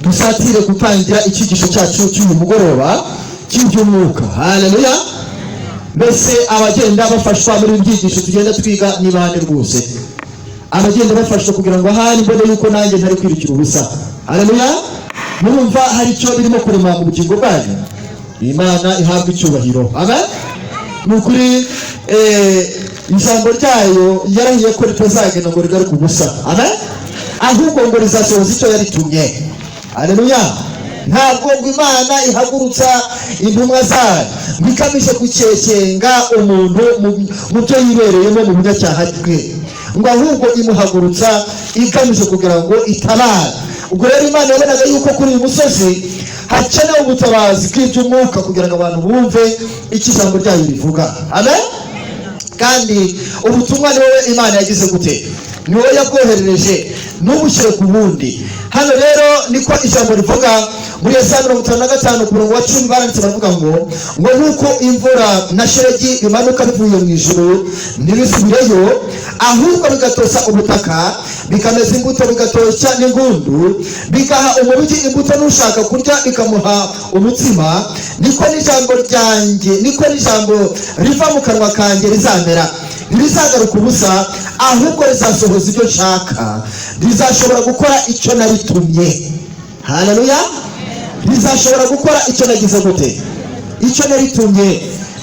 Dusatire gutangira icyigisho cyacu cy'uyu mugoroba cy'iby'umwuka. Haleluya! Mbese abagenda bafashwa muri ibi byigisho tugenda twiga ni bande rwose? Abagenda bafashwa kugira ngo ahari mbone yuko nanjye ntari kwirukira ubusa. Haleluya! Murumva hari icyo birimo kurema mu bugingo bwanyu? Imana ihabwa icyubahiro, amen. Ni ukuri, ijambo ryayo yarahiye ko ritazagenda ngo rigaruke ubusa, amen, ahubwo ngo rizasohoza icyo yaritumye. Haleluya! Ntabwo ngo Imana ihagurutsa intumwa zayo ngo igamije gukekenga umuntu mu byo yibereyemo mu bunyacyaha bwe, ngo ahubwo imuhagurutsa igamije kugira ngo itabare. Ubwo rero Imana yabonaga yuko kuri uyu musozi hakenewe ubutabazi bw'iby'umwuka kugira ngo abantu bumve icyo ijambo ryayo rivuga, amen. Kandi ubutumwa ni wowe Imana yagize gute? Ni wowe yabwoherereje, ntubushyire ku wundi. Hano rero niko ijambo rivuga muri Yesaya 55 ku murongo wa 10. Baranditse baravuga ngo nk'uko imvura na shelegi bimanuka bivuye mu ijuru ntibisubireyo, ahubwo bigatosa ubutaka, bikameza imbuto, bigatoshya n'ingundu, bigaha umubibyi imbuto, n'ushaka kurya bikamuha umutsima, niko n'ijambo ryanjye, niko n'ijambo riva mu kanwa kanjye rizamera. Ntirizagaruka ubusa, ahubwo rizasohoza ibyo nshaka, rizashobora gukora icyo naritumye. Haleluya! Rizashobora gukora icyo nagize gute? Icyo naritumye.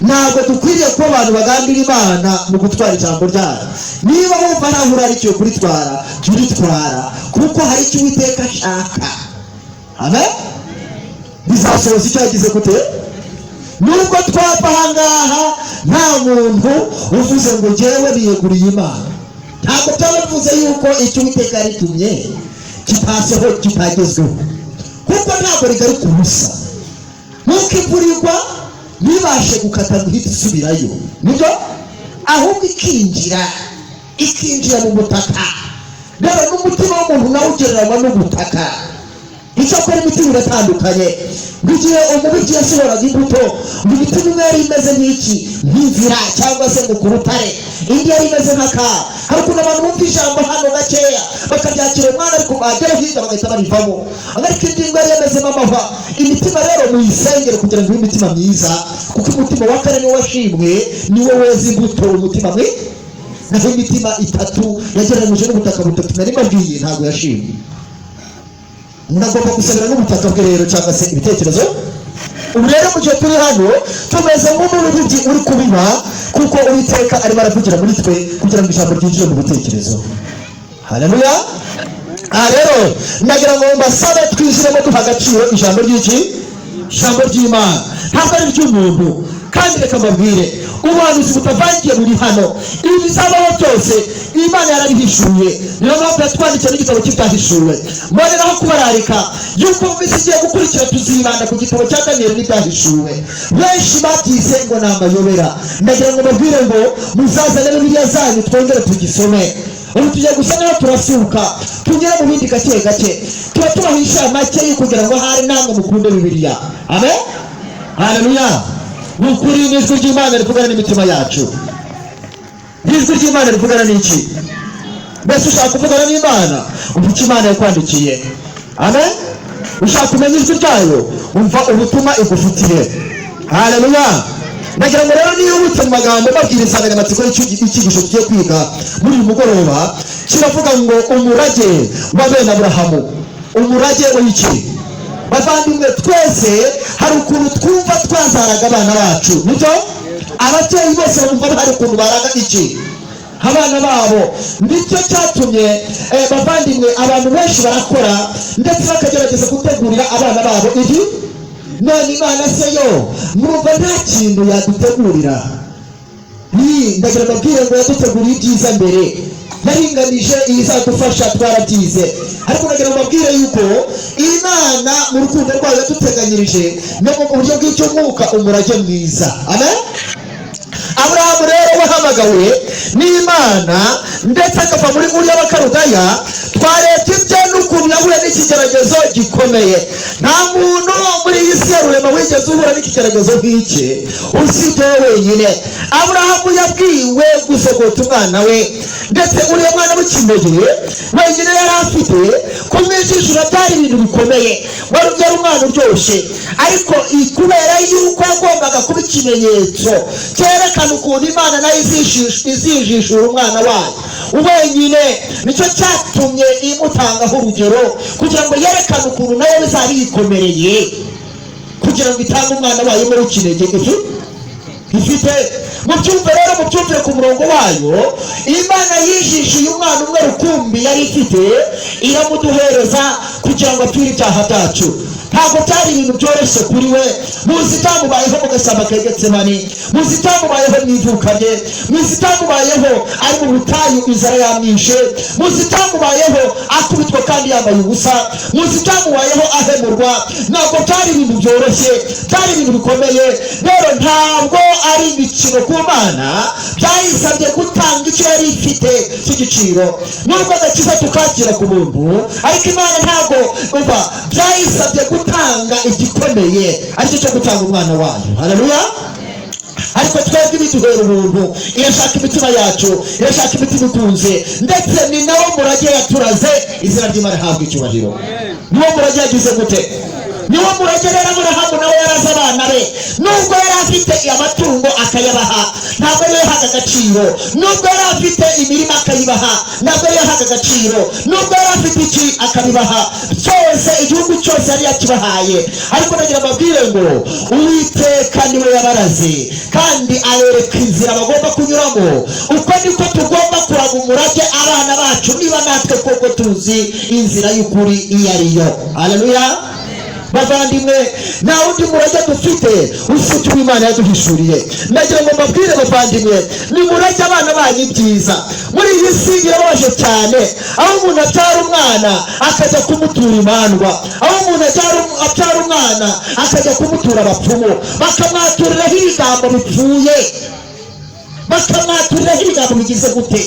Ntabwo dukwiriye kuba abantu bagambira Imana mu gutwara ijambo ryayo. Niba wumva ntaho urarikiwe kuritwara, jya uritwara, kuko hari icyo Uwiteka ashaka, amen. Bizasohoza icyo yagize gute? Nubwo twapfa ahangaha nta muntu uvuze ngo "Jyewe niyeguriye Imana", ntabwo byaba bivuze yuko icyo Uwiteka yaritumye kitasoho, kitagezweho, kuko ntabwo rigaruka ubusa. Nk'uko imvura igwa ntibashe gukata ngo ihite isubirayo, nibyo, ahubwo ikinjira mu butaka. Rero n'umutima w'umuntu nawe ugereranywa n'ubutaka. Icyakora imitima iratandukanye. Ngo igihe umubibyi yasohoraga imbuto, ngo imitima imwe yari imeze nk'iki? Nk'inzira, cyangwa se ngo ku rutare. Indi yari imeze nk'aka. Hari ukuntu abantu bumva ijambo hano gakeya bakaryakira umwana, ariko bagera hirya bagahita barivamo. Ariko indi ngo yari yamezemo amahwa. Imitima rero muyisengere kugira ngo ibe imitima myiza, kuko umutima wa kane niwo washimwe, niwo weza imbuto, umutima mwi. Naho imitima itatu yagereranyije n'ubutaka butatu nari mbabwiye ntabwo yashimwe. Umuntu agomba gusabira n'ubutaka bwe rero, cyangwa se ibitekerezo. Ubu rero mu gihe turi hano tumeze nk'umubibyi uri kubiba, kuko Uwiteka arimo aravugira muri twe kugira ngo ijambo ryinjire mu bitekerezo. Haleluya! Aha rero ndagira ngo mbasabe twinjiremo duha agaciro ijambo ry'iki? Ijambo ry'Imana, ntabwo ari iry'umuntu. Kandi reka mbabwire, ubuhanuzi butavangiye buri hano. Ibi bizabaho byose Imana yarabihishuye, niyo mpamvu yatwandikiye n'igitabo cy'Ibyahishuwe. Mboneraho kubararika yuko mu minsi igiye gukurikira tuzibanda ku gitabo cya Daniyeli n'Ibyahishuwe. Benshi babyize ngo ni amayobera. Ndagira ngo mbabwire ngo muzazane Bibiliya zanyu twongere tugisome. Ubu tugiye gusa naho turasuka tugere mu bindi gake gake, tuba tubaha inshamake yo kugira ngo ahari namwe mukunde Bibiliya, amen. Haleluya! Ni ukuri, n'ijwi ry'Imana rivugana n'imitima yacu. N'ijwi ry'Imana rivugana n'iki? Mbese ushaka kuvugana n'Imana? Umva icyo Imana yakwandikiye, amen. Ushaka kumenya ijwi ryayo? Umva ubutumwa igufitiye. Haleluya! Ndagira ngo rero nihutse mu magambo, mbabwira insanganyamatsiko y'icyigisho tugiye kwiga muri uyu mugoroba. Kiravuga ngo "Umurage wa bene Aburahamu". Umurage w'iki? Bavandimwe, twese hari ukuntu twumva twazaraga abana bacu, nibyo? Ababyeyi bose bumva hari ukuntu baraga iki? Abana babo. Nicyo cyatumye, bavandimwe, abantu benshi barakora ndetse bakagerageza gutegurira abana babo ibi. None Imana se yo mwumva nta kintu yadutegurira? Ni ndagira mbabwire ngo yaduteguriye ibyiza mbere, yaringanije ibizadufasha, twarabyize. Ariko ndagira ngo mbabwire yuko Imana mu rukundo rwayo yaduteganyirije no mu buryo bw'icyumwuka umurage mwiza, amen. Aburahamu rero wahamagawe n'Imana ndetse akava muri Uri y'Abakarudaya, twabonye yuko yagiye Twarebye ibye n'ukuntu yahuye n'ikigeragezo gikomeye. Nta muntu muri iyi si ya Rurema wigeze uhura n'ikigeragezo nk'iki usibye we wenyine. Aburahamu yabwiwe gusogota umwana we, ndetse uriya mwana w'ikinege wenyine yari afite, kumwijishura byari ibintu bikomeye. Wari yari umwana uryoshye, ariko kubera yuko yagombaga kuba ikimenyetso cyerekana ukuntu Imana nayo izijishura umwana wayo wenyine, nicyo cyatumye imutangaho urugero, kugira ngo yerekane ukuntu nayo bizaba yikomereye kugira ngo itange umwana wayo muri ikinege ifite. Mubyumve rero, mubyumvire ku murongo wayo. Imana yijishiye umwana umwe rukumbi yari ifite, iramuduhereza kugira ngo apfire ibyaha byacu. Ntabwo byari ibintu byoroshye kuri we. Muzi ibyamubayeho mu gashyamba ka Getsemani, muzi ibyamubayeho mu ivuka rye, muzi ibyamubayeho ari mu butayu inzara yamwishe, muzi ibyamubayeho akubitwa kandi yambaye ubusa, muzi ibyamubayeho ahemurwa. Ntabwo byari ibintu byoroshye, byari ibintu bikomeye. Rero ntabwo ari imikino ku Mana, byayisabye gutanga icyo yari ifite cy'igiciro. Nubwo agakiza tukakira ku buntu, ariko Imana ntabwo umva, byayisabye gutanga igikomeye, aricyo cyo gutanga umwana wayo. Haleluya! Ariko twebwe ibiduhera ubuntu. Irashaka imitima yacu, irashaka imitima ikunze, ndetse ni nawo murage yaturaze. Izina ry'Imana ihabwa icyubahiro. Niwo murage yagize gute? Niwo murage rero Aburahamu nawe yaraze abana be. Nubwo yari afite amatungo akayabaha, ntabwo ariyo yahaga agaciro. Nubwo yari afite imirima akayibaha, ntabwo ariyo yahaga agaciro. Nubwo yari afite iki akabibaha byose, igihugu cyose yari yakibahaye, ariko nagira mbabwire ngo Uwiteka niwe yabaraze kandi abereka inzira bagomba kunyuramo. Uko niko tugomba kuraga umurage abana bacu, niba natwe koko tuzi inzira y'ukuri iyo ariyo. Haleluya! Bavandimwe, nta wundi murage dufite usibye uwo Imana yaduhishuriye. Ndagira ngo mbabwire bavandimwe, nimurage abana banyu ibyiza. Muri iyi si birababaje cyane, aho umuntu abyara umwana akajya kumutura imandwa, aho umuntu abyara umwana akajya kumutura abapfumu, bakamwaturiraho ibigambo bipfuye, bakamwaturiraho ibigambo bigize gute.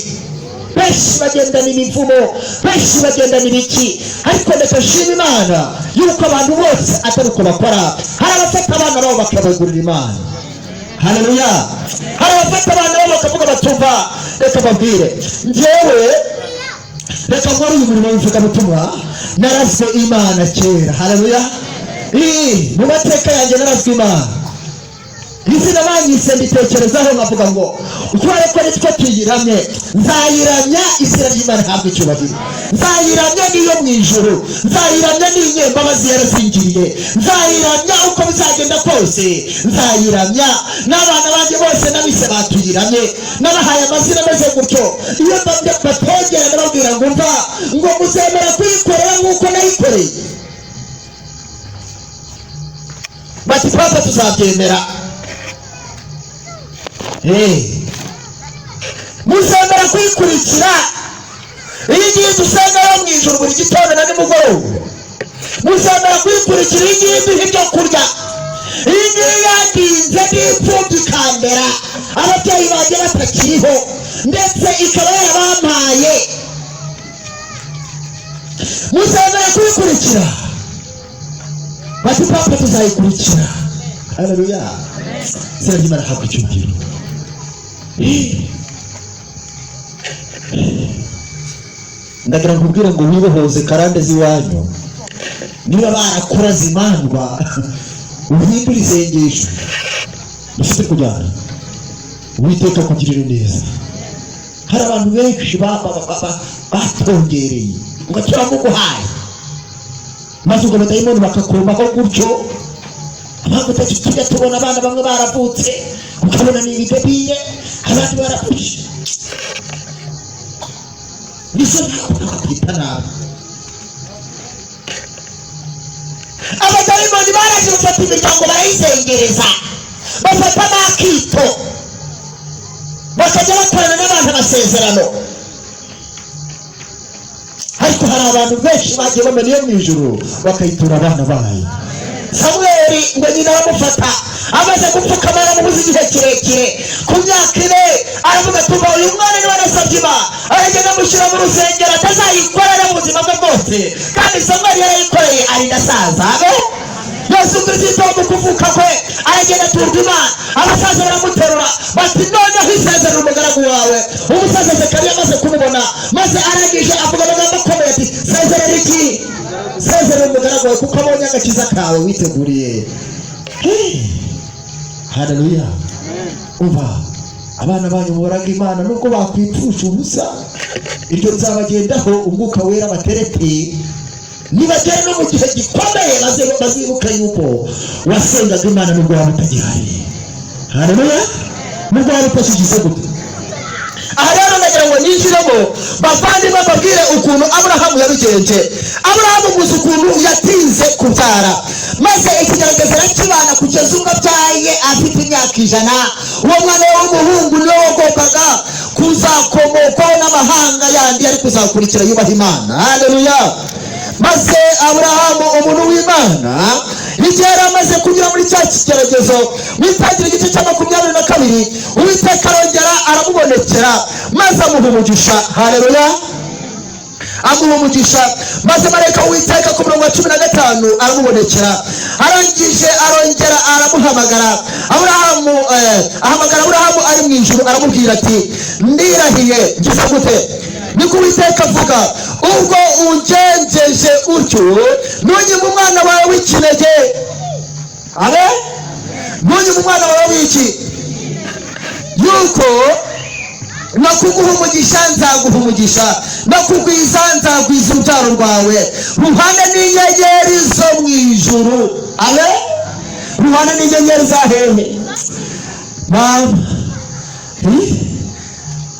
Benshi bagendana imivumo, benshi bagendana ibiki, ariko reka nshima Imana yuko abantu bose atari uko bakora. Hari abafata abana babo bakabagurira Imana. Haleluya! Hari abafata abana babo bakavuga batumva. Reka babwire, njyewe reka nkore uyu murimo w'ivugabutumwa, narazwe Imana kera. Haleluya! Mu mateka yanjye narazwe Imana. Izina banyise mbitekerezaho, nkavuga ngo kubera ko nitwe tuyiramye, nzayiramya. Izina ry'Imana ihabwa icyubahiro. Nzayiramya niyo mu ijuru, nzayiramya n'inyembabazi yarazingiriye, nzayiramya uko bizagenda kose, nzayiramya. N'abana banjye bose nabise batuyiramye, nabahaye amazina ameze gutyo. Iyo batongera ndababwira ngo mva ngo muzemera kuyikorera nk'uko nayikoreye? Bati: "Papa, tuzabyemera." Muzemera kuyikurikira? Iyi ngiyi dusenga yo mu ijuru buri gitondo na nimugoroba, muzemera kuyikurikira? Iyi ngiyi iduha ibyo kurya, iyi ngiyi yandinze n'imfubyi ikandera ababyeyi banjye batakiriho, ndetse ikaba yarabampaye, muzemera kuyikurikira? Bati: "Papa, tuzayikurikira." Haleluya! Izina ry'Imana habwa icyubahiro. Ndagira ngo ubwire ngo wibohoze karande z'iwanyu. Niba barakuraze imandwa, uhindure isengesho. Dufite kujyana, Uwiteka kugirira neza. Hari abantu benshi batongereye ngo turamuguhaye, maze ubwo abadayimoni bakakumaho gutyo. Impamvu tujya tubona abana bamwe baravutse ukabona ni ibidebiye, abandi barapfuye, nizo ntabwo bakwita nabi. Abadayimoni baraje bafata imiryango barayizengereza, bafata n'akito, bakajya bakorana n'abantu amasezerano. Ariko hari abantu benshi bagiye bamenya iyo mu ijuru bakayitura abana bayo. Samweli ngo nyina aramufata, amaze gupfukama aramubuza igihe kirekire, ku myaka 4 aravuga ati: "Uva uyu mwana niwe nasabye Imana." Aragenda amushyira mu rusengero atazayikorera mu buzima bwe bwose, kandi Samweli yarayikoreye arinda asaza. Amen. Yesu Kirisito mu kuvuka kwe aragenda aturwa Imana, abasaza baramuterura bati: "Noneho isezerera umugaragu wawe." Umusaza Zekariya amaze kumubona, maze arangije avuga amagambo akomeye ati: "Sezerera iki? Sezerera umugaragu wawe, kuko abonye agakiza kawe witeguriye." Haleluya! Umva, abana banyu mubaraga Imana, nubwo bakwipfusha ubusa, iryo nzabagendaho Umwuka Wera baterete. Nibagera no mu gihe gikomeye, bazibuka yuko wasengaga Imana nubwo waba utagihari. Haleluya! Nubwo waba utakigize gute. Aha rero ndagira ngo ninjiremo, bavandimwe, mbabwire ukuntu Aburahamu yabigenje. Aburahamu muzi ukuntu yatinze kubyara, maze ikigerageza arakibana kugeza ubwo abyaye afite imyaka 100. Uwo mwana we w'umuhungu niwe wagombaga kuzakomokwaho n'amahanga yandi yari kuzakurikira yubaha Imana. Haleluya! Maze Aburahamu, umuntu w'Imana, igihe yari amaze kunyura muri cya kigeragezo, witangira igice cya 22, Uwiteka arongera aramubonekera maze amuha umugisha. Haleluya! Amuha umugisha. Maze marayika w'Uwiteka ku murongo wa 15 aramubonekera, arangije arongera aramuhamagara. Aburahamu ahamagara Aburahamu ari mu ijuru, aramubwira ati: "Ndirahiye." Ngize gute? Niko Uwiteka avuga, "ubwo ugenjeje utyo, ntunyime umwana wawe w'ikinege." Abe ntunyime umwana wawe w'iki? Yuko no kuguha umugisha nzaguha umugisha, no kugwiza nzagwiza urubyaro rwawe ruhane n'inyenyeri zo mu ijuru. Abe ruhane n'inyenyeri za hehe? Mama,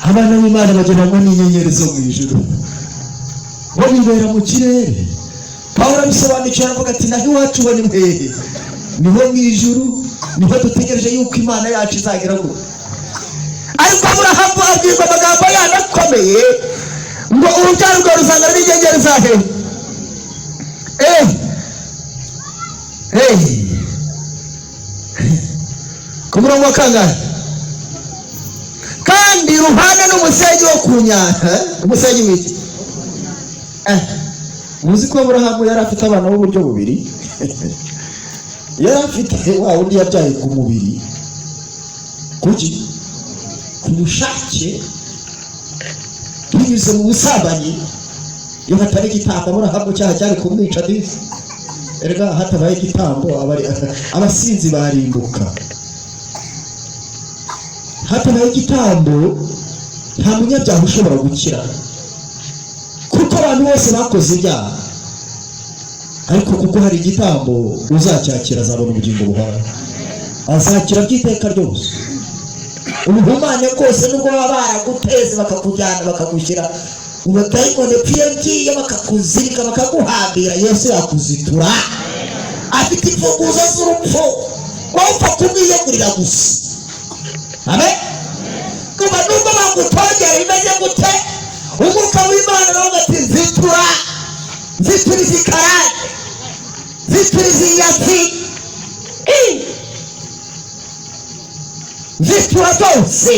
abana b'Imana bagereranywa n'inyenyeri zo mu ijuru, bo bibera mu kirere. Pawulo abisobanukiwe aravuga ati: "Naho iwacu bo ni hehe? Niho mu ijuru, niho dutegereje yuko Imana yacu izagera gute." Ariko Aburahamu abwirwa amagambo yandi akomeye ngo urubyaro rwawe ruzangana n'inyenyeri za hehe? eh eh Ku murongo wa kangahe? Kandi ruhane n'umusenyi wo ku nyanja. Umusenyi w'iki? Muzi ko Aburahamu yari afite abana b'uburyo bubiri. Yari afite wa wundi yabyaye ku mubiri, kuki? Ku bushake, binyuze mu busambanyi. Iyo hatari igitambo, Aburahamu cyaha cyari kumwica disi. Erega hatabaye igitambo, abasinzi barimbuka. Hatabaye igitambo, nta munyabyaha ushobora gukira, kuko abantu bose bakoze ibyaha. Ariko kuko hari igitambo, uzacyakira azabona ubugingo buhoraho, azakira by'iteka ryose. Ubuhumane bwose, nubwo baba baraguteze bakakujyana bakagushyira mu badayimoni, pfiye ngiye bakakuzirika bakaguhambira, Yesu yakuzitura. Afite imfunguzo z'urupfu, wowe upfa kumwiyegurira gusa. Amen. Kuva nubwo bagutongera bimeze gute, Umwuka w'Imana nawe ati: "Nzitura, nzitura izi karande, nzitura izi nyatsi, nzitura byose,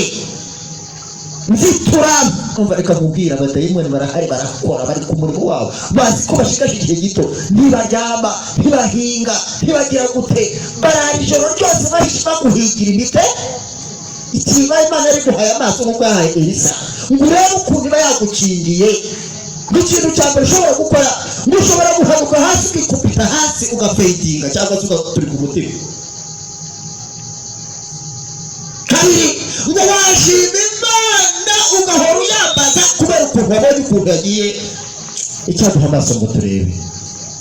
nzitura." Umva, reka nkubwire, abadayimoni barahari, barakora, bari ku murimo wabo, bazi ko bashigaje igihe gito. Ntibaryama, ntibahinga, ntibagira gute, barara ijoro ryose baguhigira imite. Ikiba Imana yari guhaye amaso nk'uko yahaye Elisa, ngo urebe ukuntu iba yagukingiye. Ikintu cya mbere ushobora gukora, ngo ushobora guhanuka hasi, ukikubita hasi, ugafeitinga cyangwa se ugaturika umutima. Kabiri, ngo washima Imana ugahora uyambaza kubera ukuntu wabonye ukuntu yagiye icyaduha amaso ngo turebe,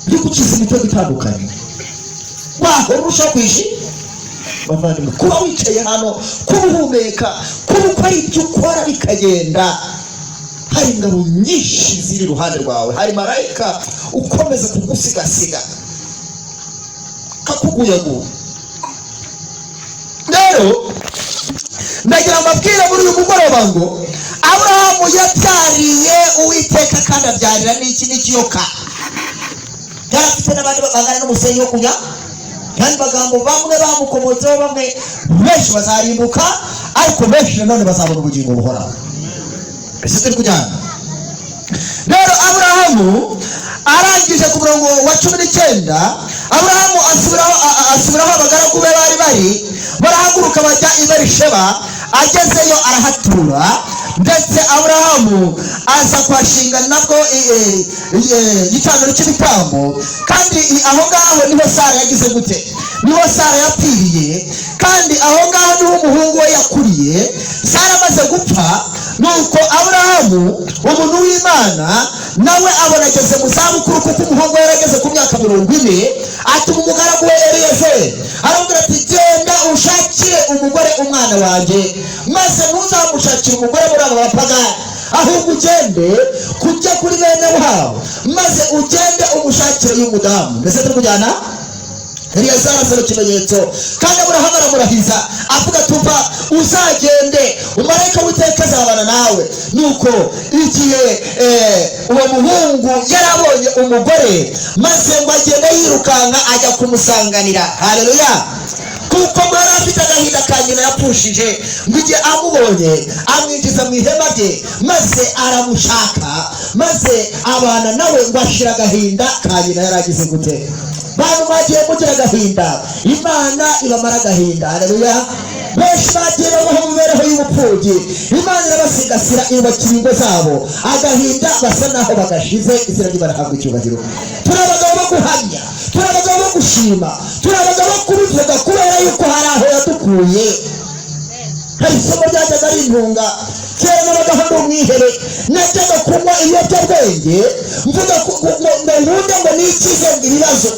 iri gukiza imitego itandukanye. Wahora urushaho kwishima. Bavandimwe, kuba wicaye hano, kuba uhumeka, kuba ukora ibyo ukora bikagenda, hari ingabo nyinshi ziri iruhande rwawe, hari marayika ukomeza kugusigasiga, kakuguyaguya. Rero ndagira mbabwire muri uyu mugoroba ngo Aburahamu yabyariye Uwiteka, kandi abyarira n'iki? N'ikiyoka. Yari afite n'abandi bangana n'umusenyi wo kunya. Kandi magambo, bamwe bamukomotseho, bamwe benshi bazarimbuka, ariko benshi nanone bazabona ubugingo buhoraho. Ese turi kujyana? Rero Aburahamu arangije ku murongo wa 19, Aburahamu asubiraho abagaragu be bari bari, barahaguruka bajya i Berisheba. Agezeyo arahatura, ndetse Aburahamu aza kuhashinga nabwo igicaniro cy'ibitambo. Kandi aho ngaho niho Sara yagize gute? Niho Sara yapfiriye, kandi aho ngaho niho umuhungu we yakuriye. Sara amaze gupfa, nuko Aburahamu umuntu w'Imana nawe abona ageze mu zabukuru, kuko umuhungu we yarageze ku myaka 40, atuma umugaragu we Eliyezeri, aramubwira ati: "Genda ushakire umugore umwana wanjye, maze ntuzamushakire umugore muri aba bapagani, ahubwo ugende kujya kuri bene wabo, maze ugende umushakire y'umudamu." Mbese turi kujyana? Eliyezeri asaba ikimenyetso, kandi Aburahamu aramurahiza, avuga: "Tuva uzagende, umumarayika w'Iteka azabana nawe." Nuko igihe uwo muhungu yari abonye umugore, maze ngo agende yirukanka ajya kumusanganira. Haleluya! Kuko ngo yari afite agahinda ka nyina yapfushije. Ngo igihe amubonye, amwinjiza mu ihema rye, maze aramushaka, maze abana nawe, ngo ashira agahinda ka nyina yari agize gute. Bantu bagiye mugira agahinda, Imana ibamara agahinda. Haleluya! Benshi bagiye babaho mu mibereho y'ubupfubyi, Imana irabasigasira, ibubakira ingo zabo, agahinda basa naho bagashize. Izina ry'Imana ahabwa icyubahiro. Turi abagabo bo guhamya, turi abagabo bo gushima, turi abagabo bo kubivuga, kubera yuko hari aho yadukuye. Hari isomo ryajyaga rintunga kera. Nabagaho ndi umwihere, najyaga kunywa ibiyobyabwenge, mvuga ngo nkunde, ngo nikize ngo ibibazo.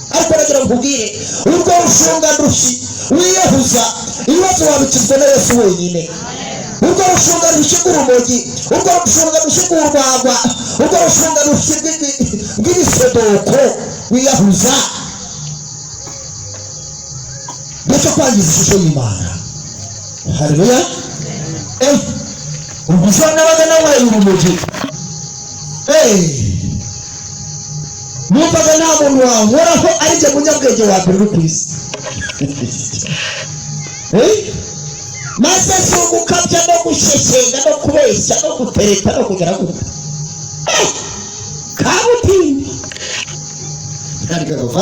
Ariko nagira ngo nkubwire, urwo rushunga ndushyi wiyahuza ibibazo wabikizwa na Yesu wenyine. Urwo rushunga rushyi rw'urumogi, urwo rushunga rushyi rw'urwagwa, urwo rushunga rushyi rw'ibisodoko wiyahuza, ndetse kwangiza ishusho y'Imana. Haleluya! Ubwo ushobora nabaga nanyweye urumogi, numvaga nta muntu wankoraho, ari jye munyabwenge wa mbere uri ku isi. Maze si ugukabya no gusheshenga no kubeshya no gutereta no kugera gute. Kabutindi ntabwo.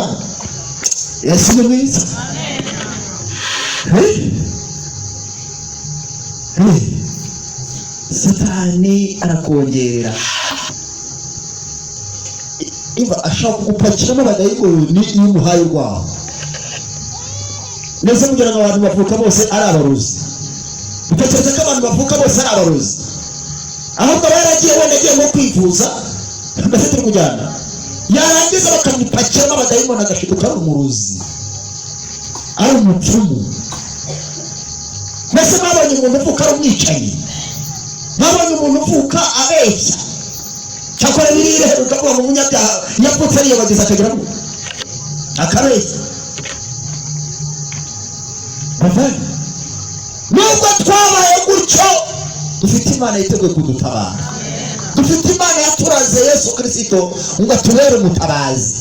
Yesu ni mwiza. Satani arakongerera, iba ashaka kugupakiramo abadayimoni iyo umuhaye urwaho. Ndetse kugira ngo abantu bavuka bose ari abarozi, utekereza ko abantu bavuka bose ari abarozi? Ahubwo aba yaragiye wenda agiye nko kwivuza. Mbese turi kujyana? Yarangiza bakamupakiramo abadayimoni, agashiduka ari umurozi, ari umupfumu. Mbese mwabonye umuntu uvuka ari umwicanyi? Mwabonye umuntu uvuka abeshya? Cyakora biriya ukavuga ngo umunyabyaha yavutse ariyobagiza, akagira ngo akabeshya. Bavandi, nubwo twabaye gutyo, dufite Imana yiteguye kudutabara. Dufite Imana yaturaze Yesu Kirisito ngo atubere umutabazi.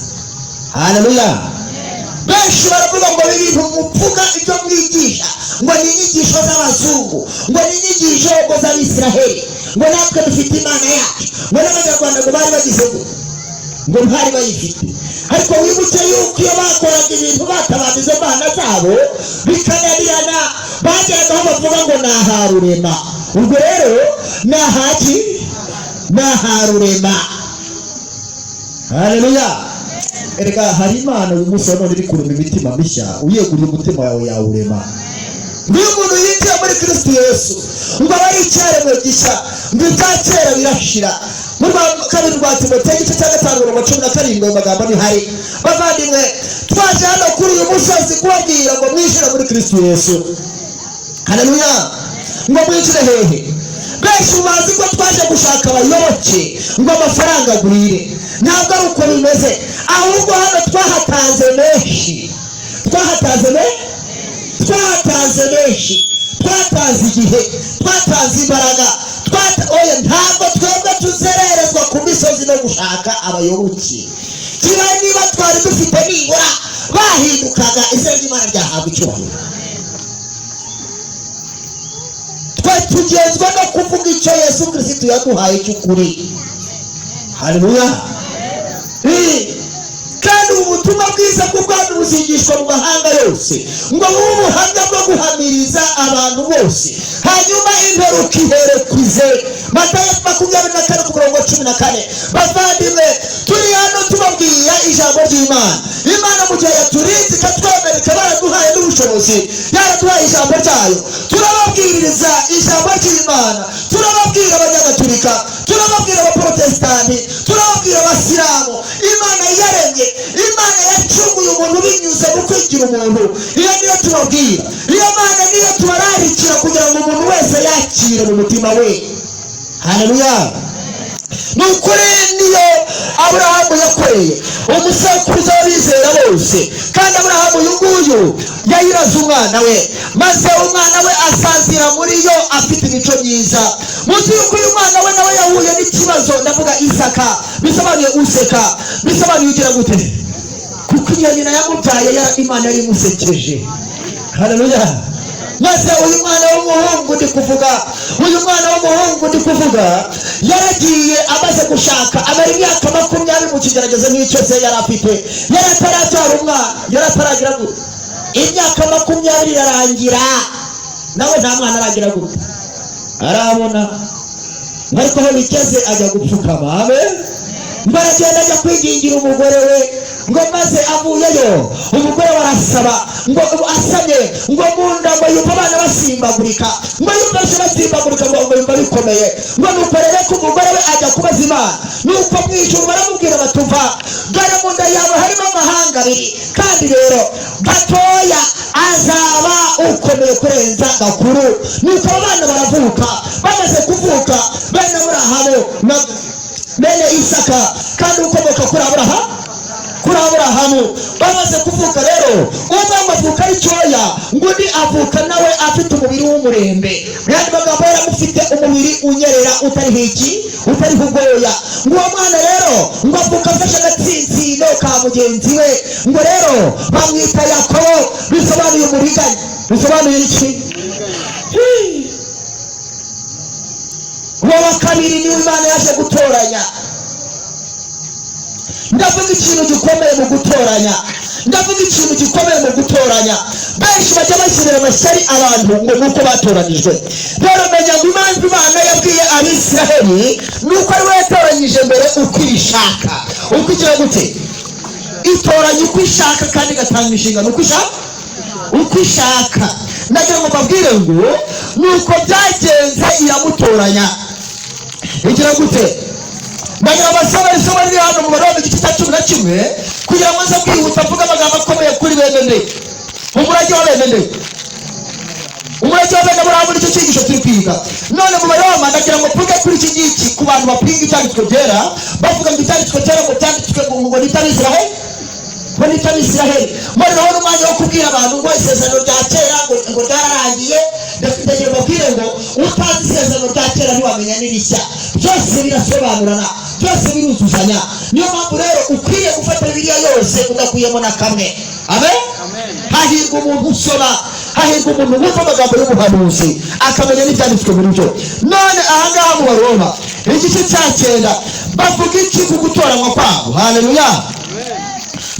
Haleluya! Benshi baravuga ngo ibintu muvuga, ibyo mwigisha, ngo ni inyigisho z'abazungu, ngo ni inyigisho ngo z'Abisiraheli, ngo natwe dufite Imana yacu, ngo n'Abanyarwanda ngo bari bagize gute, ngo ntari bayifite. Ariko wibuke yuko iyo bakoraga ibintu batabaza izo mana zabo bikananirana, bageragaho bavuga ngo ni aharurema. Ubwo rero ni ahaki? Ni aharurema. Haleluya! Erega hari Imana uyu munsi wa none iri kurema imitima mishya. Uyeguriye umutima wawe, yawurema. Iyo umuntu yinjiye muri Kristo Yesu, ngo aba ari icyaremwe gishya, ngo ibya kera birashira. Mu rwa kabiri rwa Timoteyo, igice cya 5, umurongo 17, ayo magambo ni hari. Bavandimwe, twaje hano kuri uyu musozi kubabwira ngo mwinjire muri Kristo Yesu. Haleluya! Ngo mwinjire hehe? Benshi bazi ko twaje gushaka abayoboke ngo amafaranga agwire. Ntabwo ari uko bimeze, ahubwo hano twahatanze menshi, twahatanze menshi, twatanze igihe, twatanze imbaraga, oya, ntabwo twebwe tuzererezwa ku misozi no gushaka abayoboke. Kibaye niba twari dufite nibura ba Byahindukaga, izina ry'Imana ryahabwa icyubahiro. Twe tugenzwa no kuvuga icyo Yesu Kirisitu yaduhaye cy'ukuri. Haleluya! Kandi ubu butumwa bwiza bw'ubwami buzigishwa mu mahanga yose, ngo bube ubuhamya bwo guhamiriza abantu bose, hanyuma imperuka iherekwize. Matayo 24 ku murongo wa 14. Bavandimwe, turi hano tubabwira ijambo ry'Imana. Imana mu gihe yaturinze, ikatwemera, ikaba yaraduhaye n'ubushobozi, yaraduhaye ijambo ryayo, turababwiriza ijambo ry'Imana. Turababwira Abanyagatulika, turababwira Abaporotesitanti, turababwira Abasilamu. Imana yaremye, Imana yacunguye umuntu binyuze mu kwigira umuntu, iyo niyo tubabwira. Iyo Mana niyo tubararikira kugira ngo umuntu wese yakire mu mutima we. Haleluya! Ni ukuri, niyo Aburahamu yakoreye, umusekuruza w'abizera bose. Kandi Aburahamu uyu nguyu yayiraze umwana we, maze umwana we asazira muri yo afite imico myiza. Muzi yuko uyu mwana we nawe yahuye n'ikibazo. Ndavuga Isaka, bisobanuye useka, bisobanuye ugira gute? Kuko iyo nyina yamubyaye Imana yari imusekeje. Haleluya! Maze uyu mwana w'umuhungu ndi kuvuga, uyu mwana w'umuhungu ndi kuvuga, yaragiye amaze gushaka, amara imyaka 20 mu kigeragezo nk'icyo se yari afite. Yari atarabyara umwana, yari ataragira gute? Imyaka 20 irarangira, nawe nta mwana aragira gute? Arabona. Ariko aho bigeze ajya gupfukama, amen. Ngo aragenda ajya kwingingira umugore we, ngo maze avuyeyo umugore we arasaba, ngo asamye, ngo mu nda ngo yumva abana basimbagurika, ngo yumva basimbagurika, ngo yumva bikomeye. Ngo nuko rero ko umugore we ajya kubaza Imana, nuko mu ijuru baramubwira batuva: "Dore mu nda yawe harimo amahanga abiri, kandi rero gatoya azaba ukomeye kurenza gakuru." Nuko abo bana baravuka. Bamaze kuvuka, bene Aburahamu na bene Isaka, kandi ukomoka kuri Aburahamu, kuri Aburahamu, bamaze kuvuka rero, umwe ngo avuka ari cyoya, ngo undi avuka nawe afite umubiri w'umurembe. Mu yandi magambo, yaramufite umubiri unyerera, utariho iki? Utariho ubwoya. Ngo uwo mwana rero ngo avuka afashe agatsinsino ka mugenzi we. Ngo rero bamwita Yakobo, bisobanuye umuriganya. Bisobanuye iki? Uwo wa kabiri niwe Imana yaje gutoranya. Ndavuga ikintu gikomeye mu gutoranya, ndavuga ikintu gikomeye mu gutoranya. Benshi bajya bashyirira amashyari abantu ngo nuko batoranijwe. Rero menya ngo impamvu Imana yabwiye Abisiraheli ni uko ari we yatoranyije mbere uko ibishaka, uko igira gute? Itoranya uko ishaka, kandi igatanga inshingano uko ishaka, uko ishaka. Ndagira ngo mbabwire ngo nuko byagenze, iramutoranya, igira gute? Ndagira ngo isomo riri hano mu Baroma igice cya 11, kugira ngo nze kwihuta mvuge amagambo akomeye kuri bene nde? Umurage wa bene nde? Umurage wa bene Aburahamu, nicyo cyigisho turi kwiga. None mu Baroma, ndagira ngo mvuge kuri iki ngiki, ku bantu bapinga ibyanditswe byera, bavuga ngo ibyanditswe byera ngo byanditswe ngo ni iby'Abisiraheli, ngo ni iby'Abisiraheli. Mboneraho n'umwanya wo kubwira abantu ngo isezerano rya kera ngo ryararangiye. Ndagira mbabwire ngo utazi isezerano rya kera ntiwamenya n'irishya. Byose birasobanurana, byose biruzuzanya. Niyo mpamvu rero ukwiriye gufata Bibiliya yose udakuyemo na kamwe, amen. Hahirwa umuntu usoma, hahirwa umuntu wumva amagambo y'ubuhanuzi, akamenya n'ibyanditswe muri byo. None ahangaha mu Baroma igice cya 9 bavuga iki ku gutoranywa kwabo? Haleluya!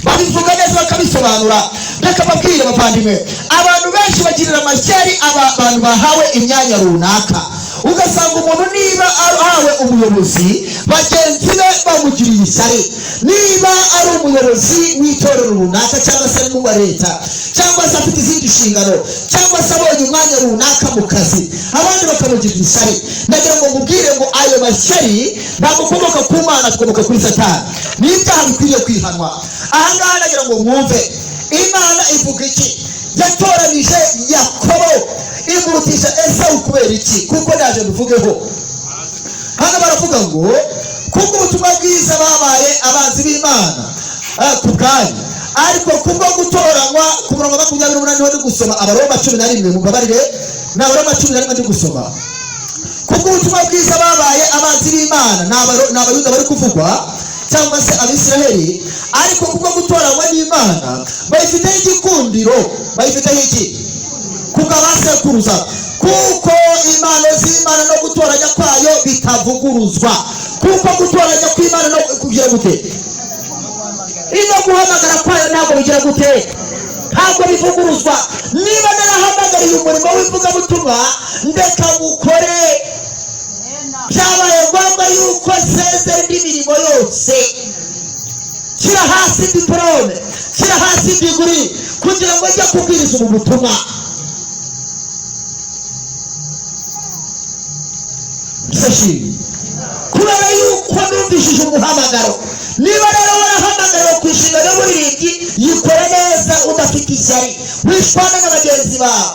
Babivuga neza, bakabisobanura. Reka babwire bavandimwe, abantu benshi bagirira amashyari aba bantu bahawe imyanya runaka. Ugasanga umuntu niba ahawe ubuyobozi, bagenzi be bamugiriye ishyari. Niba ari umuyobozi w'itorero runaka, cyangwa se ari n'uwa leta, cyangwa se afite izindi nshingano, cyangwa se abonye umwanya runaka mu kazi, abandi bakamugirira ishyari. Ndagira ngo mubwire ngo ayo mashyari ntabwo akomoka ku Mana, akomoka kuri Satani. Ni ibyaha bikwiriye kwihanwa. Ahangaha ndagira ngo mwumve Imana ivuga iki. Yatoranije Yakobo, imurutisha Esawu kubera iki? Kuko naje mbivugeho hano, baravuga ngo kubwo ubutumwa bwiza babaye abanzi b'Imana ku bwanyu, ariko kubwo gutoranywa, ku murongo 28 niho ndi gusoma, Abaroma 11, mubabarire, ni Abaroma 11 ndi gusoma. Kubwo ubutumwa bwiza babaye abanzi b'Imana, ni Abayuda bari kuvugwa cyangwa se Abisiraheli, ariko kubwo gutoranywa n'Imana y'Imana bayifiteho igikundiro. Bayifiteho iki? Kubwa basekuruza, kuko impano z'Imana no gutoranya kwayo bitavuguruzwa. Kuko gutoranya kw'Imana no kugira gute, ino guhamagara kwayo ntabwo bigira gute, ntabwo bivuguruzwa. Niba narahamagariye umurimo w'ivugabutumwa, ndeka mukore. Byabaye ngombwa yuko nsezera indi mirimo yose, shyira hasi diporome, shyira hasi degree, kugira ngo ajye kubwiriza ubu butumwa. Sashi kubera yuko numvishije umuhamagaro. Niba rero warahamagariwe ku inshingano y'uburirimbyi, yikore neza udafite ishyari, wishwana na bagenzi bawe.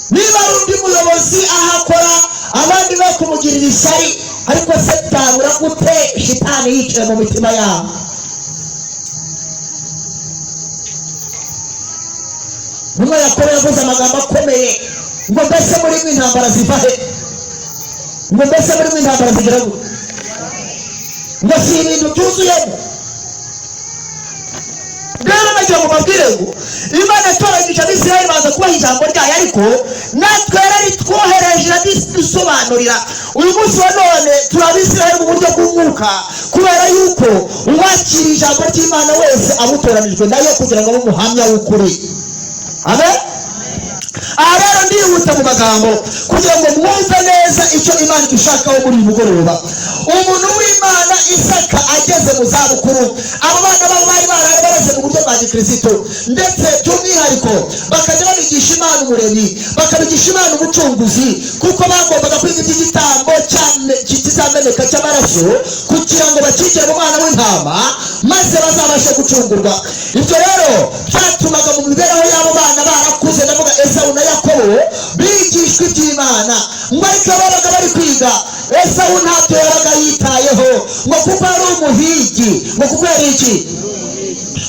Niba ari undi muyobozi ahakora, abandi bakumugirira ishyari, ariko se byabura gute shitani yicaye mu mitima yabo? Umwe Yakobo yavuze amagambo akomeye ngo: "Mbese muri mwe intambara ziva he? Ngo mbese muri mwe intambara zigira gute? Ngo si ibintu byuzuyemo?" Rero nagira ngo mbabwire ngo Imana yatoranyije Abisirayeli, baza kubaha ijambo ryayo, ariko natwe yararitwohereje, iradisobanurira. Uyu munsi wa none turi Abisirayeli mu buryo bw'umwuka, kubera yuko uwakira ijambo ry'Imana wese abutoranijwe nayo kugira ngo abe umuhamya w'ukuri. Amen. Aha rero ndihuta mu magambo kugira ngo mwumve neza icyo Imana idushakaho muri uyu mugoroba. Umuntu w'Imana Isaka ageze mu zabukuru, abo bana babo bari baraye bareze mu buryo bwa gikristo, ndetse by'umwihariko bakajya babigisha Imana Umuremyi, bakabigisha Imana Umucunguzi, kuko bagombaga kwiga iby'igitambo kizameneka cy'amaraso kugira ngo bakigire mu mwana w'intama, maze bazabashe gucungurwa. Ibyo rero byatumaga mu mibereho y'abo bana barakuze, ndavuga Esawu na Yakobo, bigishwa iby'Imana. Ngo ariko babaga bari kwiga, Esawu ntabyo yabaga yitayeho, ngo kuko ari umuhigi, ngo kuko yari iki,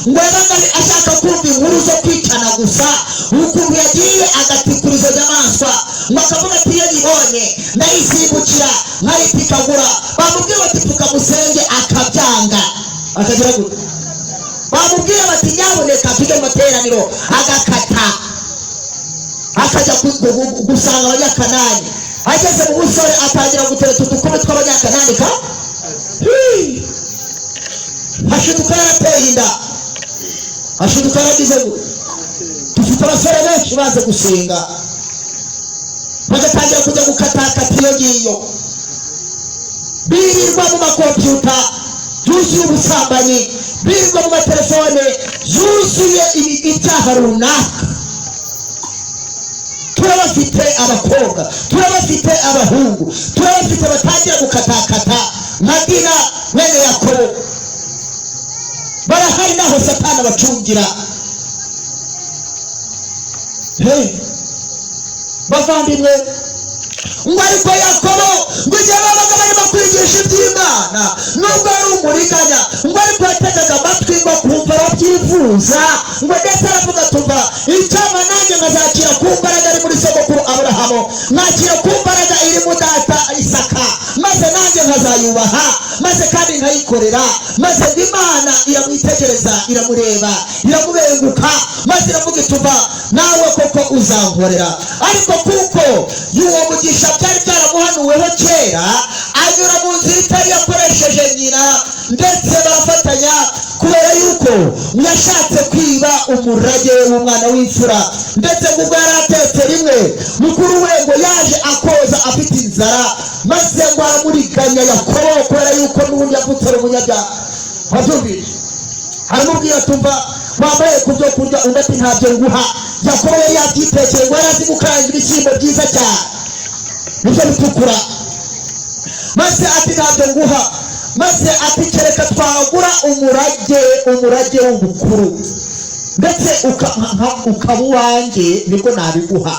ngo yabaga ashaka kumva inkuru zo kwicana gusa, ukuntu yagiye agatikura izo nyamaswa, ngo akavuga ati: "Iyo nyibonye ndayisimbukira nkayitikagura." Bamubwira bati: "Pfukamusenge," akabyanga, akagira gute. Bamubwira bati: "Nyabuneka tujye mu materaniro," agakata, akajya gusanga Abanyakanani. Ageze mu busore atangira gutereta udukumi tw'Abanyakanani, ka hashiduka yarateye inda, hashiduka yaragize. Dufite abasore benshi baze gusenga, bagatangira kujya gukatakata iyo ngiyo, birirwa mu makompiyuta yuzuye ubusambanyi, birirwa mu matelefone yuzuye ibyaha runaka. Turabafite abakobwa, turabafite abahungu, turabafite batangira gukatakata nka Dina mwene Yakobo. Barahari naho Satani abacungira. Hey, bavandimwe, ngo ariko Yakobo, ngo igihe babaga barimo kwigisha iby'Imana, nubwo ari umuriganya, ngo ariko yategaga amatwi, ngo akumva arabyifuza, ngo ndetse aravuga: "Tuva icyama nanjye nkazakira ku mbaraga ari muri sogokuru Aburahamu, nkakira ku mbaraga iri mu data Isaka, maze nanjye nkazayubaha, maze kandi nkayikorera." Maze ngo Imana iramwitegereza, iramureba, iramubenguka, maze iravuga ituva nawe koko uzankorera. Ariko kuko y'uwo mugisha byari byaramuhanuweho kera, anyura mu nzira itari yakoresheje nyina, ndetse barafatanya, kubera yuko yashatse kwiba umurage w'umwana w'imfura. Ndetse ngo ubwo yari atetse rimwe, mukuru we ngo yaje akoza afite inzara, maze ngo aramuriganya Yakobo, kubera yuko n'ubundi yavutse ari umunyabyaha. Wabyumvise? Aramubwira, tumva wambaye ku byo kurya? Undi ati: "Ntabyo nguha." Yakobo yari yabyitekeye, ngo yari azi gukaranga ibishyimbo byiza cyane nibyo bitukura. Maze ati: "Ntabyo nguha." Maze ati: "Kereka twagura umurage w'ubukuru, ndetse ukaba uwanjye, nibwo nabiguha."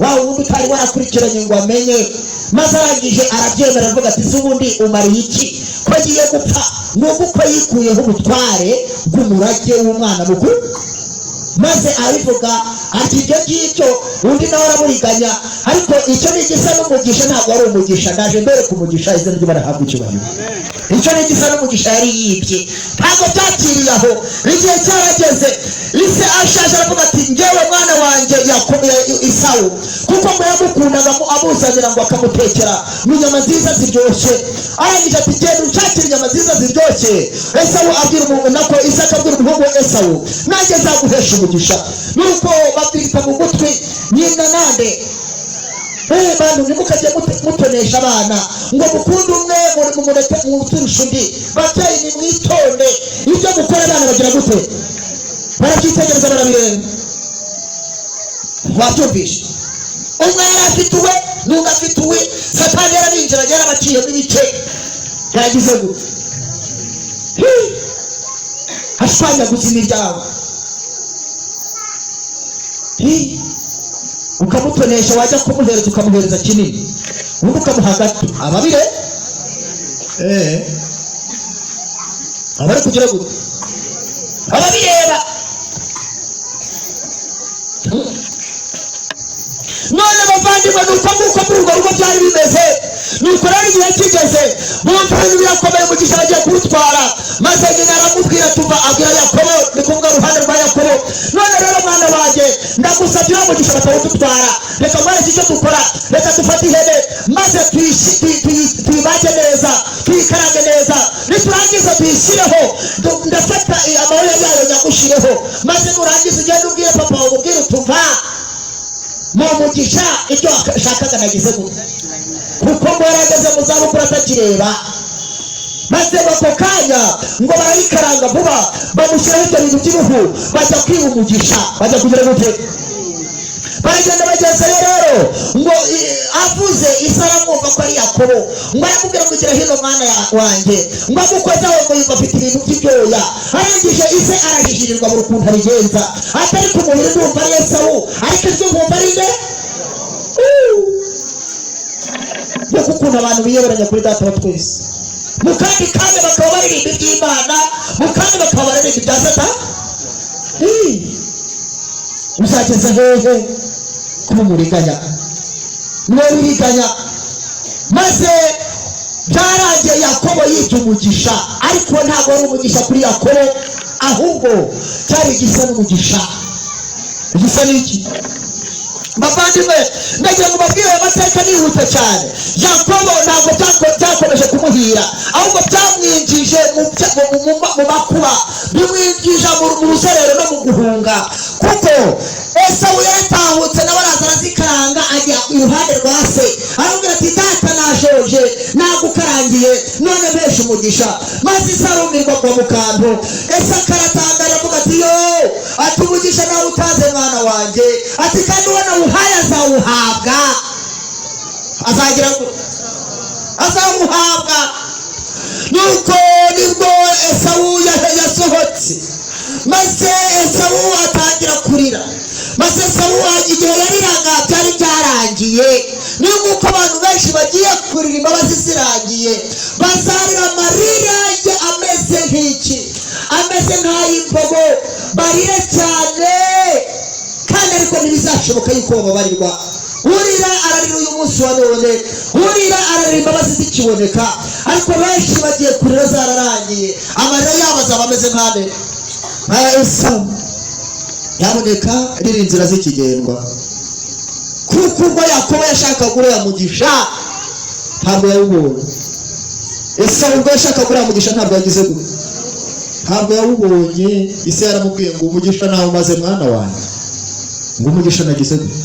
Wa wundi utari warakurikiranye ngo amenye. Maze arangije arabyemera, aravuga ati: "Si ubundi umariye iki ko ngiye gupfa?" Nguko uko yikuyeho ubutware bw'umurage w'umwana mukuru. Maze arabivuga ati ibyo ngibyo, undi nawe aramuriganya. Ariko icyo ni igisa n'umugisha, ntabwo ari umugisha. Ndaje mbere ku mugisha. Izina ry'Imana rihabwa icyubahiro. Icyo ni igisa n'umugisha yari yibye. Ntabwo byakiriye aho. Igihe cyarageze, ise ashaje aravuga ati: "Ngewe mwana wanjye Yakobo, Esawu," kuko ngo yamukundaga, amuzanira ngo akamutekera mu nyama nziza ziryoshye. Arangije ati: "Genda unshakire inyama nziza ziryoshye." Esawu abwira umuntu, nako Isaka abwira umuhungu we Esawu: "Nanjye nzaguhesha umugisha." Nuko babwita mu gutwi nyina nande. Bantu, ntimukajye mutonesha abana ngo mukunde umwe, mumureke muturusha undi. Babyeyi, nimwitonde. Ibyo mukora abana bagira gute? Barabyitegereza, barabireba. Wabyumvishe? Umwe yari afite uwe, n'undi afite uwe. Satani yarabinjiranye, yarabaciyemo ibice, yaragize gute? Hi! Ashwanyaguza imiryango. Hi! Ukamutonesha, wajya kumuhereza ukamuhereza kinini, ubundi ukamuha gato, ababire abari kugira gute? Ababireba. None bavandimwe, nuko nguko muri urwo rugo byari bimeze. Nuko rero igihe kigeze, bumva ibintu birakomeye, umugisha bagiye kuwutwara. Maze nyina aramubwira, tuva abwira Yakobo, ni kuvuga uruhande rwa Yakobo: "None rero mwana wanjye, ndagusabye, uriya mugisha batawudutwara, reka nkwereke icyo dukora. Reka dufate ihene, maze tuyibage neza, tuyikarange neza. Niturangiza tuyishyireho. Ndafata amabere yayo nyagushireho, maze nurangiza ugende ubwire papa wawe, umubwire utuva mu mugisha ibyo washakaga nagize gutya." Kuko ngo yarageze mu zabukuru atakireba. Maze ako kanya ngo barayikaranga vuba, bamushyiraho ibyo bintu by'uruhu, bajya kwiba umugisha. Bajya kugira gute? Baragenda. Bagezeyo rero, ngo avuze, isa aramwumva ko ari Yakobo. Ngo aramubwira ngo: "Gira hino mwana wanjye." Ngo amukozeho, ngo yumva afite ibintu by'ibyoya. Arangije ise arajijirwa buri ukuntu abigenza, atari ku mubiri ndumva ari Esawu, ariko ijwi nkumva ari nde? Nguko ukuntu abantu biyoberanya kuri Data wa twese. Mu kandi kanya bakaba baririmba iby'Imana, mu kandi bakaba baririmba ibya Satani. Uzageza hehe kuba umuriganya? Niwe wiriganya. Maze byarangiye Yakobo yibye umugisha, ariko ntabwo wari umugisha kuri Yakobo, ahubwo cyari igisa n'umugisha. Igisa n'iki? Bavandimwe, ndagira ngo mbabwire aya mateka nihuta cyane. Yakobo ntabwo byakomeje kumuhira, ahubwo byamwinjije mu makuba, bimwinjija mu ruzerero no mu guhunga, kuko Esawu yaratahutse nawe, araza arazikaranga, ajya iruhande rwa se, aramubwira ati: "Data, nashoje, nagukarangiye, none mpesha umugisha." Maze ise arumirwa kwa mu kantu. Ese akaratangara, aravuga ati: "Yo," ati, "umugisha nawe utaze, mwana wanjye." Ati: "Kandi uwo nawuhaye azawuhabwa, azagira ngo azawuhabwa." Nuko nibwo Esawu yasohotse, maze Esawu atangira kurira. Maze Esawu igihe yariraga byari byarangiye. Ni nk'uko abantu benshi bagiye kurira imbabazi zirangiye. Bazarira amarira ye ameze nk'iki? Ameze nk'ay'imbogo. Barire cyane kandi, ariko ntibizashoboka yuko bababarirwa. Urira ararira uyu munsi wa none, urira ararira imbabazi zikiboneka, ariko benshi bagiye kurira zararangiye. Amarira yabo azaba ameze nk'ande? Nk'aya Esawu. Yaboneka riri inzira z'ikigendwa, kuko ubwo Yakobo yashakaga uriya mugisha ntabwo yawubonye. Esawu ubwo yashakaga uriya mugisha ntabwo yagize gute? Ntabwo yawubonye. Ise yaramubwiye ngo: "Umugisha nawe umaze, mwana wanjye." Ngo: "Umugisha nagize gute?"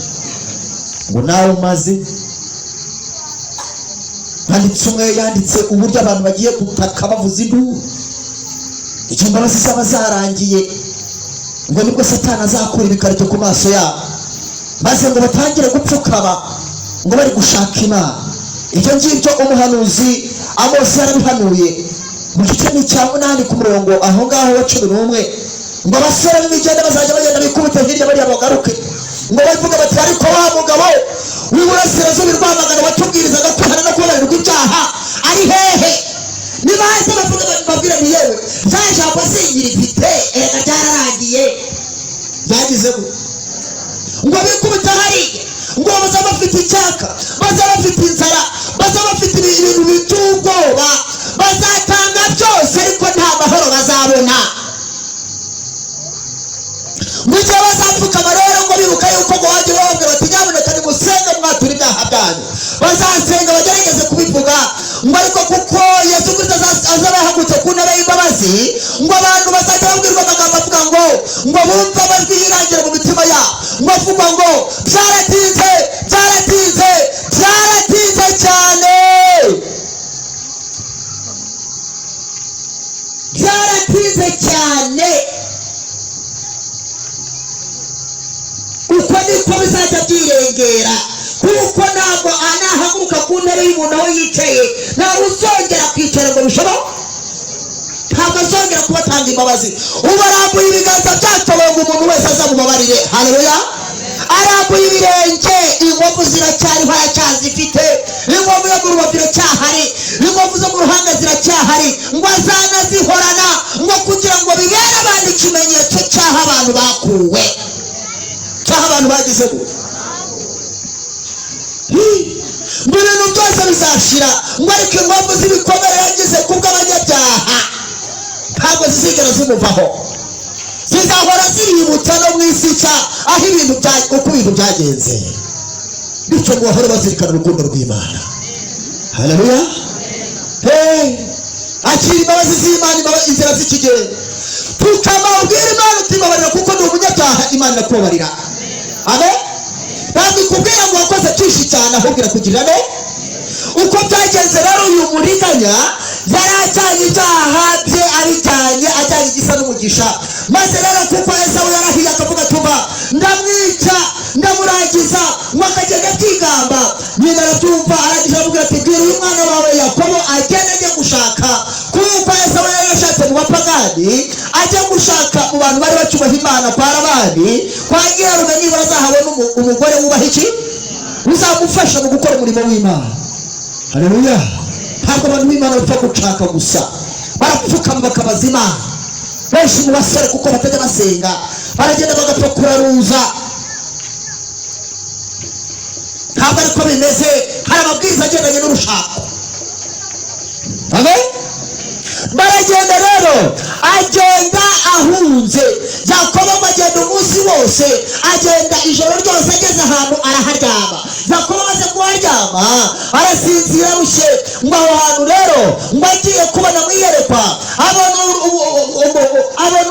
Ngo: "Nawe umaze." Handitse, umwe yanditse uburyo abantu bagiye gutaka bavuza induru igihe imbabazi zaba zarangiye. Ngo nibwo Satani azakura ibikarito ku maso yabo, maze ngo batangire gupfukama ngo bari gushaka Imana. Ibyo ngibyo umuhanuzi Amosi yarabihanuye mu gice ni icya 8, ku murongo aho ngaho wa 11, ngo abasore b'imigenda bazajya bagenda bikubite hirya bariya bagaruke, ngo bavuga bati: "Ariko wa mugabo w'iburasirazuba i Rwamagana watubwirizaga kwihana no kubabarirwa ibyaha ari hehe? Nibaze bavuga, babwira ni yewe, rya jambo singirifite, erega ryararangiye." Byagize gute? Ngo bikubita hariya, ngo bazaba bafite icyaka, bazaba bafite inzara, bazaba bafite ibintu by'ubwoba. Bazatanga byose, ariko nta mahoro bazabona. Mu gihe bazapfukama rero ngo bibuka yuko ngo bajye bababwira bati: "Nyamuneka nimusenge, mwatura ibyaha byanyu." Bazasenga, bagerageze kubivuga ngo, ariko kuko Yesu Kristo azaba yahagurutse ku ntebe y'imbabazi, ngo abantu bazajya babwirwa amagambo avuga ngo bumve amajwi yirangira mu mitima yabo, ngo avuga ngo: "Byaratinze, byaratinze, byaratinze cyane, byaratinze cyane." Uko niko bizajya byirengera, kuko ntabwo anahaguruka ku ntebe y'umuntu aho yicaye, ntabwo uzongera kwicara ngo bishoboke, ntabwo azongera kubatanga imbabazi. Ubu arambuye ibiganza byatoboye ngo umuntu wese azamubabarire. Haleluya! Arambuye ibirenge, inkovu ziracyariho, aracyazifite. Inkovu yo mu rubavu iracyahari, inkovu zo mu ruhanga ziracyahari, ngo azanazihorana, ngo kugira ngo bibere abantu ikimenyetso cy'aho abantu bakuwe, cy'aho abantu bagize gute. Ngo ibintu byose bizashira, ngo ariko inkovu z'ibikomere yagize kubw'abanyabyaha ntabwo zizigera zimuvaho, zizahora ziributsa no mu isi nshya aho ibintu uko ibintu byagenze, bityo ngo bahore bazirikana urukundo rw'Imana. Haleluya! Hey! Akira imbabazi z'Imana, inzira z'ikigendo. Pfukama ubwira Imana uti: "Mbabarira kuko ndi umunyabyaha." Imana irakubabarira. Amen. Ntabwo ikubwira ngo wakoze byinshi cyane, ahubwo irakugirira neza. Uko byagenze rero, uyu muriganya yari ajyanye ibyaha bye, abijyanye ajyanye igisa n'umugisha. Maze rero kuko Esawu yarahiye akavuga: "Tuba ndamwica, ndamurangiza," ngo akagenda abyigamba, nyina arabyumva, arangije aramubwira ati: "Bwira uyu mwana wawe Yakobo agende ajye gushaka," kuko Esawu yari yashatse mu bapagani, ajya gushaka mu bantu bari bacyubaha Imana kwa Labani, kwa nyirarume, nibura azahabona umugore wubaha iki, uzamufasha mu gukora umurimo w'Imana. Haleluya! Ntabwo abantu b'Imana bapfa gucaka gusa, barapfukama bakabaza Imana. Benshi mu basore, kuko batajya basenga, baragenda bagapfa kuraruza. Ntabwo ariko bimeze, hari amabwiriza agendanye n'urushako. Amen. Baragenda rero, agenda ahunze. Yakobo ngo agenda umunsi wose, agenda ijoro ryose, ageze ahantu araharyama. Yakobo amaze kuharyama arasinzira arushye. Ngo aho hantu rero, ngo agiye kubona mu iyerekwa, abona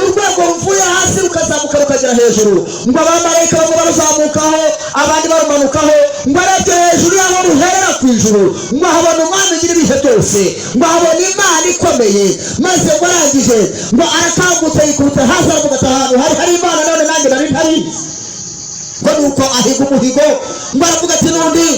urwego ruvuye hasi rukazamuka rukagera hejuru, ngo abamarayika bamwe baruzamukaho, abandi barumanukaho. Ngo arebye hejuru y'aho ruherera ku ijuru, ngo ahabona Umwami nyir'ibihe byose, ngo ahabona Imana ikomeye. Maze ngo arangije ngo arakangutse, yikubita hasi, aravuga ati: "Ahantu hari Imana none nanjye nari ntabizi." Ngo nuko ahiga umuhigo, ngo aravuga ati: "N'undi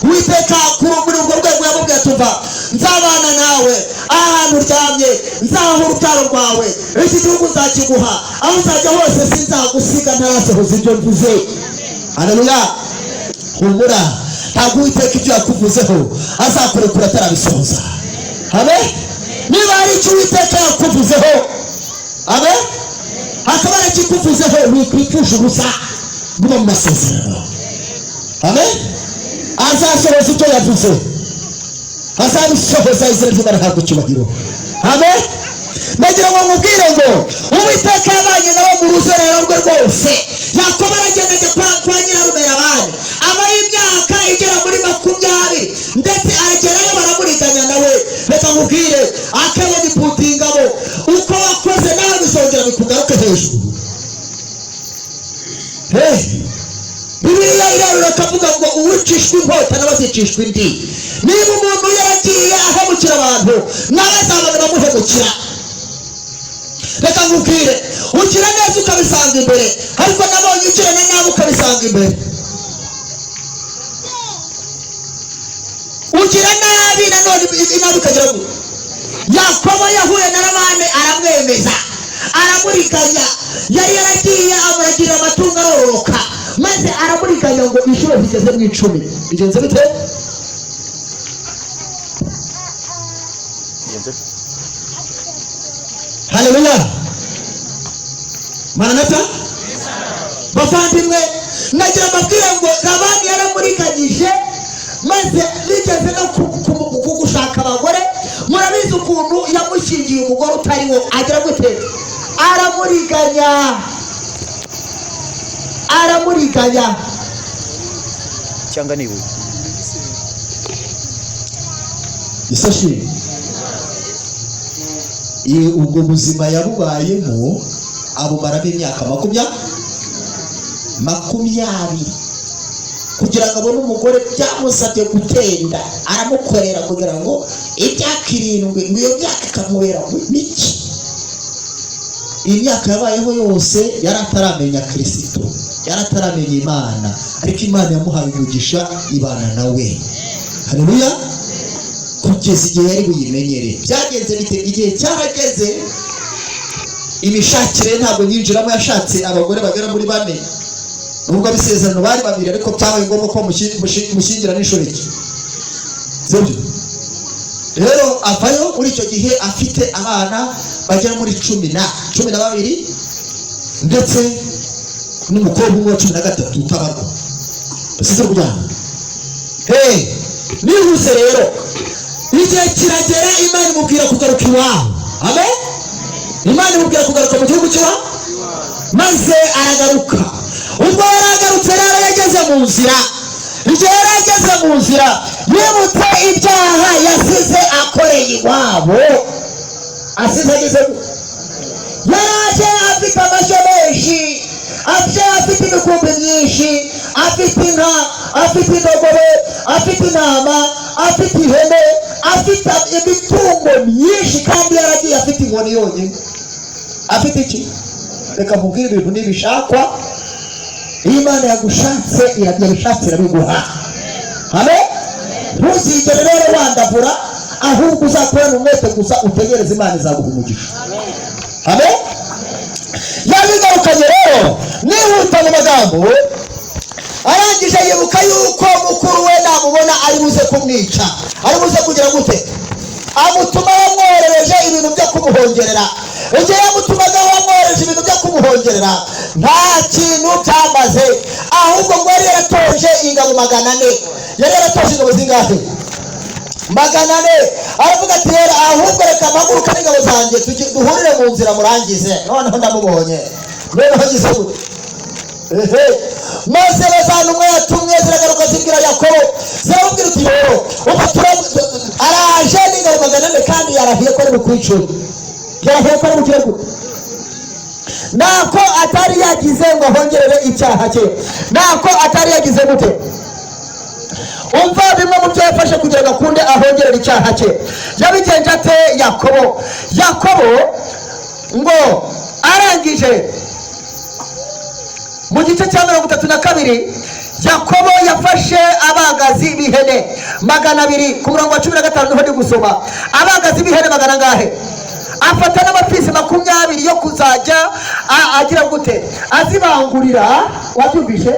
Uwiteka muri urwo rwego yamubwiye ati: 'Umva, nzabana nawe aha hantu uryamye, nzaha urubyaro rwawe iki gihugu, nzakiguha, aho uzajya hose sinzagusiga ntarasohoza ibyo mvuze.'" Haleluya! Humura, ntabwo Uwiteka ibyo yakuvuzeho azakurekura atarabisohoza. Amen. Niba hari icyo Uwiteka yakuvuzeho, amen, akaba yarakikuvuzeho, wikwipfusha ubusa, guma mu masezerano. Amen. Azasohoza ibyo yavuze, azabisohoza. Izina ry'Imana ntabwo icyubahiro. Amen. Ndagira ngo nkubwire ngo Uwiteka yabanye nawe mu ruzerero rwe rwose. Yakobo aragenda ajya kwa nyirarume Labani, abaye imyaka igera muri 20, ndetse aragerayo baramuriganya nawe. Reka nkubwire, akebo giputa ingabo. Uko wakoze nawe bizongera bikugaruke hejuru. Hey! Bibiliya irarura akavuga ngo uwicishwa inkota nawe azicishwa indi. Niba umuntu yaragiye ahemukira abantu, nawe azabona bamuhemukira. Reka nkubwire, ugira neza ukabisanga imbere, ariko nabonye ugirana nabi ukabisanga imbere. Ugira nabi nanone inabi ikagira gutya. Yakobo yahuye na Labani, aramwemeza, aramuriganya. Yari yaragiye amuragirira amatungo arororoka, maze aramuriganya ngo inshuro zigeze mu 10. Bigenze bite? Haleluya! Maranata, bavandimwe, nagira amabwire ngo Labani yaramuriganyije, maze bigeze no gushaka abagore. Murabizi ukuntu yamushyingiye umugore utari wo, agira gute? Aramuriganya, aramuriganya. Cyangwa ni ibuye. Isashi ubwo buzima yabubayemo, abumaramo imyaka 20. Kugira ngo abone umugore byamusabye gutenda, aramukorera kugira ngo imyaka 7, ngo iyo myaka ikamubera mike. Imyaka yabayeho yose yari ataramenya Kirisito, yari ataramenya Imana, ariko Imana yamuhaye umugisha, ibana nawe. Haleluya! Kugeza igihe yari buyimenyere. Byagenze bite? Igihe cyarageze, imishakire ntabwo nyinjiramo, yashatse abagore bagera muri 4, nubwo abisezerano bari 2, ariko byabaye ngombwa ko mushyingira n'inshoreke, sibyo? Rero avayo muri icyo gihe afite abana bagera muri 12, ndetse n'umukobwa umwe wa 13 utabarwa. Basize kuryama. Nihuse rero, igihe kiragera Imana imubwira kugaruka iwabo. Amen. Imana imubwira kugaruka mu gihugu cy'iwabo, maze aragaruka. Ubwo yaragarutse rero, yageze mu nzira, igihe yari ageze mu nzira, yibutse ibyaha yasize akoreye iwabo, asize ageze. Yaraje afite amashyo menshi, afite imikumbi myinshi, afite inka, afite indogobe, afite intama, afite ihene, afite imitungo myinshi, kandi yaragiye afite inkoni yonyine. Afite iki? Reka nkubwire, ibintu nibishakwa, iyo Imana yagushatse yabishatse irabiguha. Amen. Ntuzigere rero wandavura, ahubwo uzakorana umwete gusa, utegereze, Imana izaguha umugisha. Amen. Yabigarukanye rero, nihuta mu magambo, arangije yibuka yuko mukuru we namubona ari buze kumwica, ari buze kugira gute? Amutuma yamwoherereje ibintu byo kumuhongerera. Igihe yamutumaga yamwohereje ibintu byo kumuhongerera, nta kintu byamaze, ahubwo ngo yari yaratoje ingabo 400. Yari yaratoje ingabo zingahe? 400. Aravuga ati rero ahubwo reka mpaguruke n'ingabo zanjye, duhurire mu nzira murangize. Noneho ndamubonye, noneho ngize gute? Ehe. Maze bazana umwe yatumwe, ziragaruka zibwira Yakobo, ziramubwira uti rero ubu araje n'ingabo 400, kandi yarahiye ko ari bukwicure, yarahiye ko ari bukire gute? Nako atari yagize ngo ahongerere icyaha cye, nako atari yagize gute? Umva bimwe mu byo yafashe kugira ngo akunde ahongerere icyaha cye. Yabigenje ate Yakobo? Yakobo ngo arangije mu gice cya 32, Yakobo yafashe abagazi b'ihene 200, ku murongo wa 15 niho ndi gusoma. Abagazi b'ihene magana angahe? Afata n'amapfizi 20 yo kuzajya agira gute? Azibangurira. Wabyumvishe?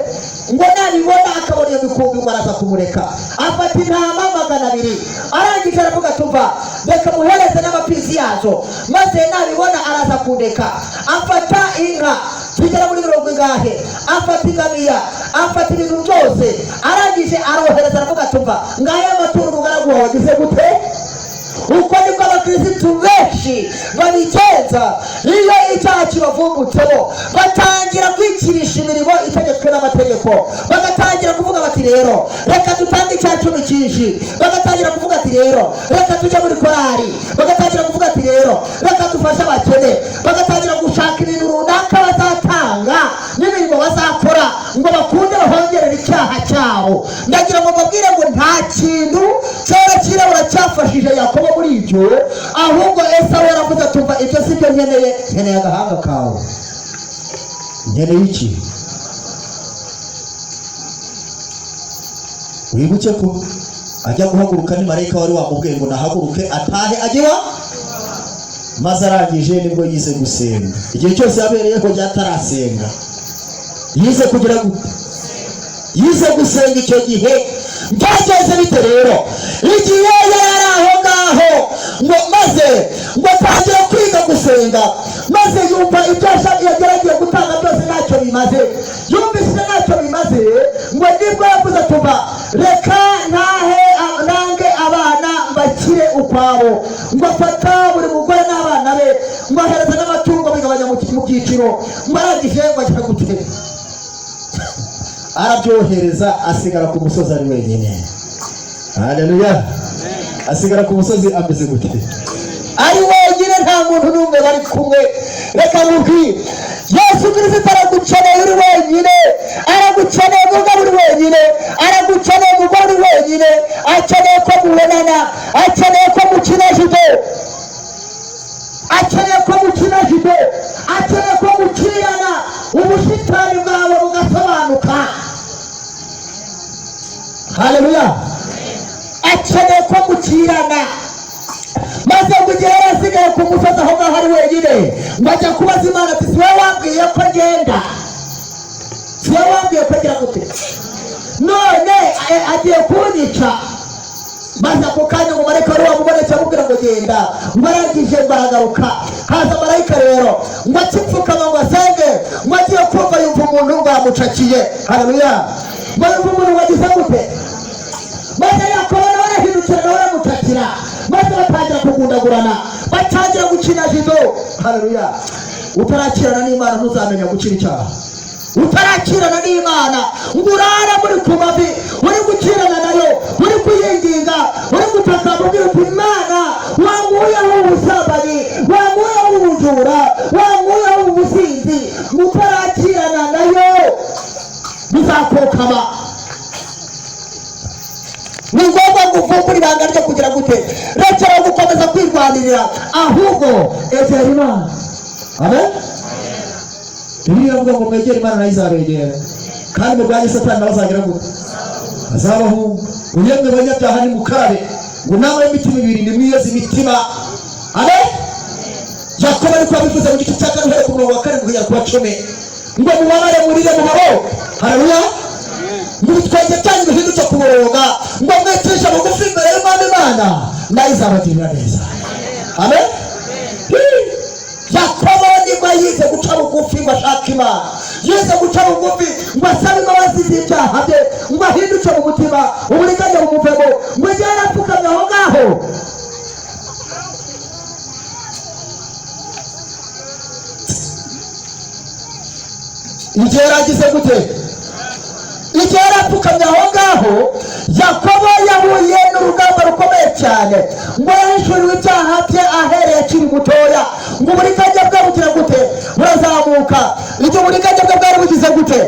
Ngo nabibona akabona iyo mikumbi ngo araza kumureka. Afata intama 200, arangije aravuga ati umva, reka muhereze n'amapfizi yazo, maze nabibona araza kundeka. Afata inka zigera muri mirongo ingahe, afata ingamiya, afata ibintu byose, arangije arohereza, aravuga ati umva, ngaya amaturo umugaragu wawe wagize gute? Uko niko abakirisitu benshi babigenza. Iyo icyaha kibavumbutseho, batangira kwikirisha imirimo itegetswe n'amategeko, bagatangira kuvuga bati rero reka dutange icya cumi cyinshi, bagatangira kuvuga ati rero reka tujye muri korari, bagatangira kuvuga ati rero reka dufashe abakene, bagatangira gushaka ibintu runaka bazatanga n'imirimo bazakora ngo bakunde bahongerere icyaha cyabo. Ndagira ngo mbabwire ngo nta kintu cyera cyirabura cyafashije Yakobo muri ibyo, ahubwo Esawu yaravuze ati umva, ibyo si byo nkeneye, nkeneye agahanga kawe. Nkeneye iki? Wibuke ko ajya guhaguruka ni marayika wari wamubwiye ngo nahaguruke atahe ajye iwa, maze arangije nibwo yize gusenga. Igihe cyose yabereyeho atarasenga, yize kugira gute? Yize gusenga. Icyo gihe byagenze bite rero? Igihe yari ari aho ngaho, ngo maze ngo atangire kwiga gusenga, maze yumva ibyo yagerageje gutanga byose ntacyo bimaze. Yumvise ntacyo bimaze, ngo nibwo yavuze ati umva, reka ntahe nange abana mbakire. Abakire ukwabo. Ngo afata buri mugore n'abana be, ngo ahereza n'amatungo, bigabanya mu byiciro. Ngo arangije ngo agira gute? Arabyohereza, asigara ku musozi ari wenyine. Haleluya! Asigara ku musozi ameze gute? Ari wenyine, nta muntu n'umwe bari kumwe. Reka mubwire, Yesu Kirisito aragukeneye uri wenyine, aragukeneye mugabo uri wenyine, aragukeneye mugore uri wenyine. Akeneye ko mubonana, akeneye ko mukina judo, akeneye ko mukina judo, akeneye ko mukirana, ubusitani bwawe bugasobanuka. Haleluya! Akeneye ko mukirana. Maze ngo igihe yari asigaye ku musozi aho ngaho ari wenyine, ngo ajya kubaza Imana ati: "Si wowe wambwiye ko ngenda? Si wowe wambwiye ko ngira gute? None agiye kunyica." Maze ako kanya ngo marayika wari wamubonetse amubwira ngo: "Genda." Ngo arangije ngo aragaruka. Haza marayika rero, ngo akipfukama ngo asenge, ngo agiye kumva yumva umuntu ngo aramucakiye. Haleluya! Ngo yumva umuntu wagize gute? Maze Yakobo nawe arahindukira, nawe aramucakira, maze batangira kugundagurana, batangira gukina judo. Haleluya! Utarakirana n'Imana ntuzamenya gukira icyaha. Utarakirana n'Imana ngo urare muri ku mavi, uri gukirana nayo, uri kuyinginga, uri gutaka, mubwira uti: "Imana, wankuyeho ubusambanyi, wankuyeho ubujura, wankuyeho ubusinzi." Utarakirana nayo bizakokama. Ni ngombwa ngo uvumbure ibanga ryo kugira gute? Rekera gukomeza kwirwanirira, ahubwo egera Imana. Amen. Bibiliya iravuga ngo mwegere Imana, nayo izabegera, kandi murwanye Satani, nawe azagira gute? Azabahunga. Ngo yemwe banyabyaha, nimukarabe, ngo namwe y'imitima ibiri, nimwiyeze imitima. Amen. Yakobo ariko yabivuze mu gice cya 4, uhereye ku murongo wa 7 kugera ku wa 10, ngo mubabare, murire, muboroge. Haleluya! Ngo ibitwenge byanyu bihinduke kuboroga, ngo mwicishe bugufi imbere y'Umwami Imana, nayo izabagirira neza. Amen. Yakobo nibwo yize guca bugufi ngo ashake Imana, yize guca bugufi ngo asabe imbabazi z'ibyaha bye, ngo ahinduke mu mutima, uburiganya bumuvemo. Ngo igihe yarapfukamye aho ngaho, igihe yaragize gute? Igihe yarapfukamye aho ngaho, Yakobo yahuye n'urugamba rukomeye cyane. Ngo yahishuriwe ibyaha bye ahereye akiri mutoya. Ngo uburiganya bwe bugira gute? Burazamuka. Igihe uburiganya bwe bwari bugize gute?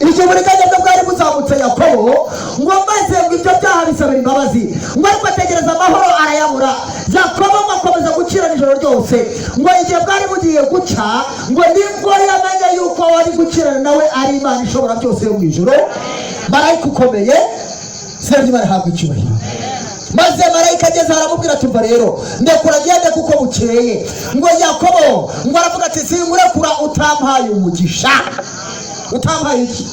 Igihe uburiganya bwe bwari buzamutse, Yakobo ngo maze ngo ibyo byaha bisabira imbabazi, ngo ariko ategereza amahoro arayabura. Yakobo ngo akomeza gukira nijoro ryose. Ngo igihe bwari bugiye guca, ngo nibwo yamenye yuko wari gukirana nawe ari Imana ishobora byose yo mu ijuru, marayika ukomeye. Izina ry'Imana ahabwa icyubahiro. Maze marayika ageze aramubwira ati: "Umva rero, ndekura agende kuko bukeye." Ngo Yakobo ngo aravuga ati: "Singurekura utampaye umugisha." Utampaye iki?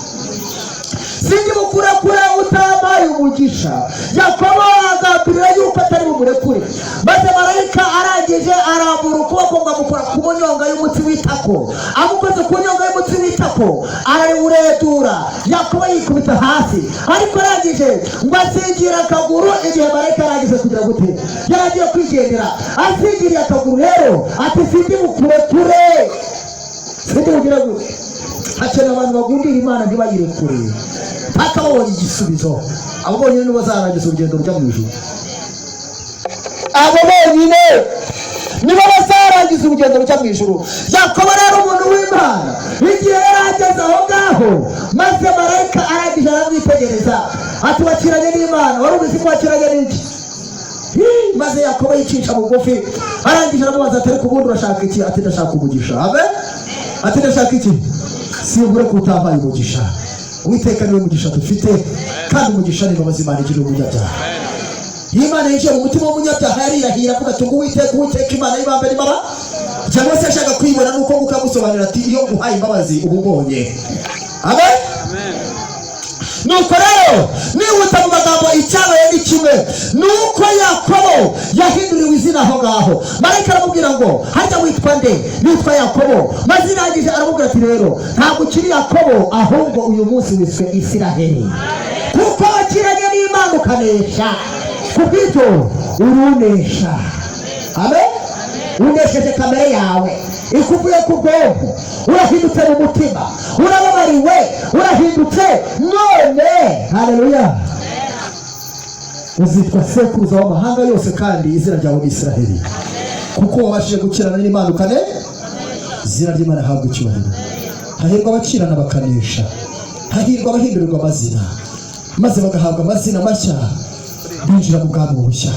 "Sinjye bukurekure utampaye umugisha." Yakobo agambirira yuko atari bumurekure. Maze marayika arangije arambura ukuboko ngo amukora ku nyonga y'umutsi w'itako. Amukoze ku nyonga y'umutsi w'itako, arariwuredura, Yakobo yikubita hasi. Ariko arangije ngo asingira akaguru. Igihe marayika arangije kugira gute? Yaragiye kwigendera, asingiriye akaguru rero ati: "Sindi bukurekure, sindi bugire gute." Hakeneye abantu bagundira Imana ntibayirekure mpaka babonye igisubizo. Abo bonyine nibo bazarangiza urugendo rujya mu ijuru. Abo bonyine nibo bazarangiza urugendo rujya mu ijuru. Yakobo rero, umuntu w'Imana, igihe yari ageze aho ngaho, maze marayika arangije aramwitegereza ati: "Wakiranye n'Imana, wari ubizi ko wakiranye n'iki?" Maze Yakobo yicisha bugufi, arangije aramubaza ati: "Ariko ubundi urashaka iki?" Ati: "Ndashaka umugisha." Amen. Ati: "Ndashaka iki? Simbure ko utampaye umugisha." Uwiteka niwe mugisha dufite, kandi umugisha ni imbabazi Imana igirira umunyabyaha. Iyo Imana yinjiye mu mutima w'umunyabyaha, yarirahira avuga ati ngo: "Uwiteka, Uwiteka, Imana y'ibambe n'imaba." Cyangwa se ashaka kwibona nuko nguko amusobanurira ati: "Iyo nguhaye imbabazi uba ubonye." Amen. Nuko rero nihuta mu magambo, icyabaye ni kimwe, nuko Yakobo yahinduriwe izina aho ngaho. Marayika aramubwira ngo: "Harya witwa nde?" "Nitwa Yakobo." Maze irangije aramubwira ati: "Rero ntabwo ukiri Yakobo, ahubwo uyu munsi wiswe Isiraheli, kuko wakiranye n'Imana." Kandi ukanesha. Kubw'ibyo urunesha. Amen. Unesheje kamere yawe ikuvuye ku bwonko, urahindutse mu mutima, urababariwe, urahindutse none. Haleluya! Uzitwa sekuruza w'amahanga yose, kandi izina ryawe ni Israheli, kuko wabashije gukirana n'Imana ukane. Izina ry'Imana ahabwa icyubahiro. Hahirwa abakirana bakanesha, hahirwa abahindurirwa amazina maze bagahabwa amazina mashya, binjira mu bwami bushya.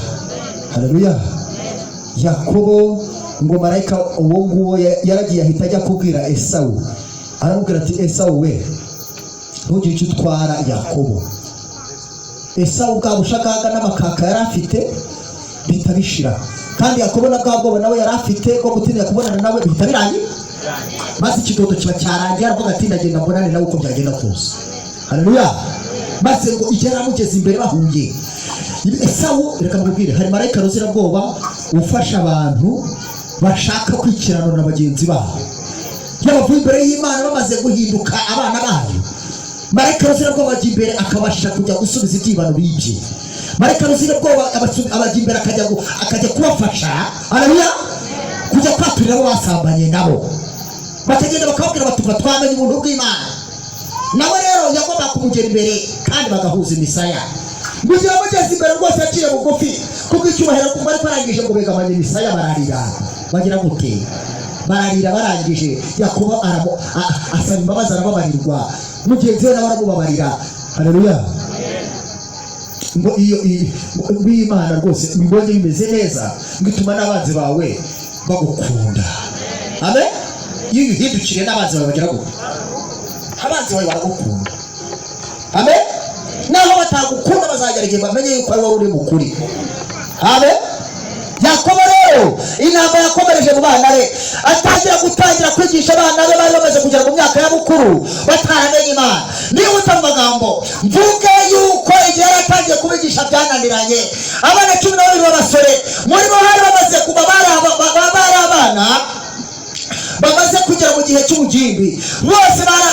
Haleluya! Yakobo ngo marayika uwo nguwo yaragiye, ahita ajya kubwira Esawu, aramubwira ati: "Esawu we, ntugire icyo utwara Yakobo." Esawu bwa bushagaga n'amakaka yari afite bihita bishira, kandi Yakobo na bwa bwoba nawe yari afite bwo gutinya kubonana nawe bihita birangira, maze ikidodo kiba cyarangiye. Aravuga ati: "Ndagenda mbonane nawe uko byagenda kose." Haleluya! Maze ngo igihe yaramugeze imbere bahuye, Esawu, reka mubwire, hari marayika ruzirabwoba ufasha abantu bashaka kwikiranura na bagenzi babo. Iyo bavuye imbere y'Imana bamaze guhinduka abana bayo, marayika ruzirabwoba ajya imbere akabasha kujya gusubiza ibyibano bibye. Marayika ruzirabwoba abajya imbere, akajya kubafasha, haleluya, kujya kwaturira abo basambanye nabo, bakagenda bakababwira bati: "Twamenye ubuntu bw'Imana." Nawe rero yagombaga kumugera imbere kandi bagahuza imisaya. Mu gihe amugeze imbere rwose yaciye bugufi kubw'icyubahiro, kuko ariko arangije ngo begamanye imisaya, bararira, bagira gute? Bararira. Barangije Yakobo asaba imbabazi, arababarirwa, mugenzi we nawe aramubabarira. Haleluya! Ngo iyo w'Imana rwose ubibonye bimeze neza, ngo ituma n'abanzi bawe bagukunda. Amen. Iyo uyihindukiriye n'abanzi bawe bagira gute? Abanzi bawe baragukunda. Amen. Naho batagukunda, bazagera igihe bamenye yuko ari wowe uri mukuri. Amen. Yakobo rero intambara yakomereje mu bana be, atangira gutangira kwigisha abana be bari bamaze kugera mu myaka ya bukuru bataramenye Imana. Nihuta mu magambo, mvuge yuko igihe yari atangiye kubigisha byananiranye. Abana 12 b'abasore, muri bo hari bamaze kuba bari abana bamaze kugera mu gihe cy'ubugimbi, bose bari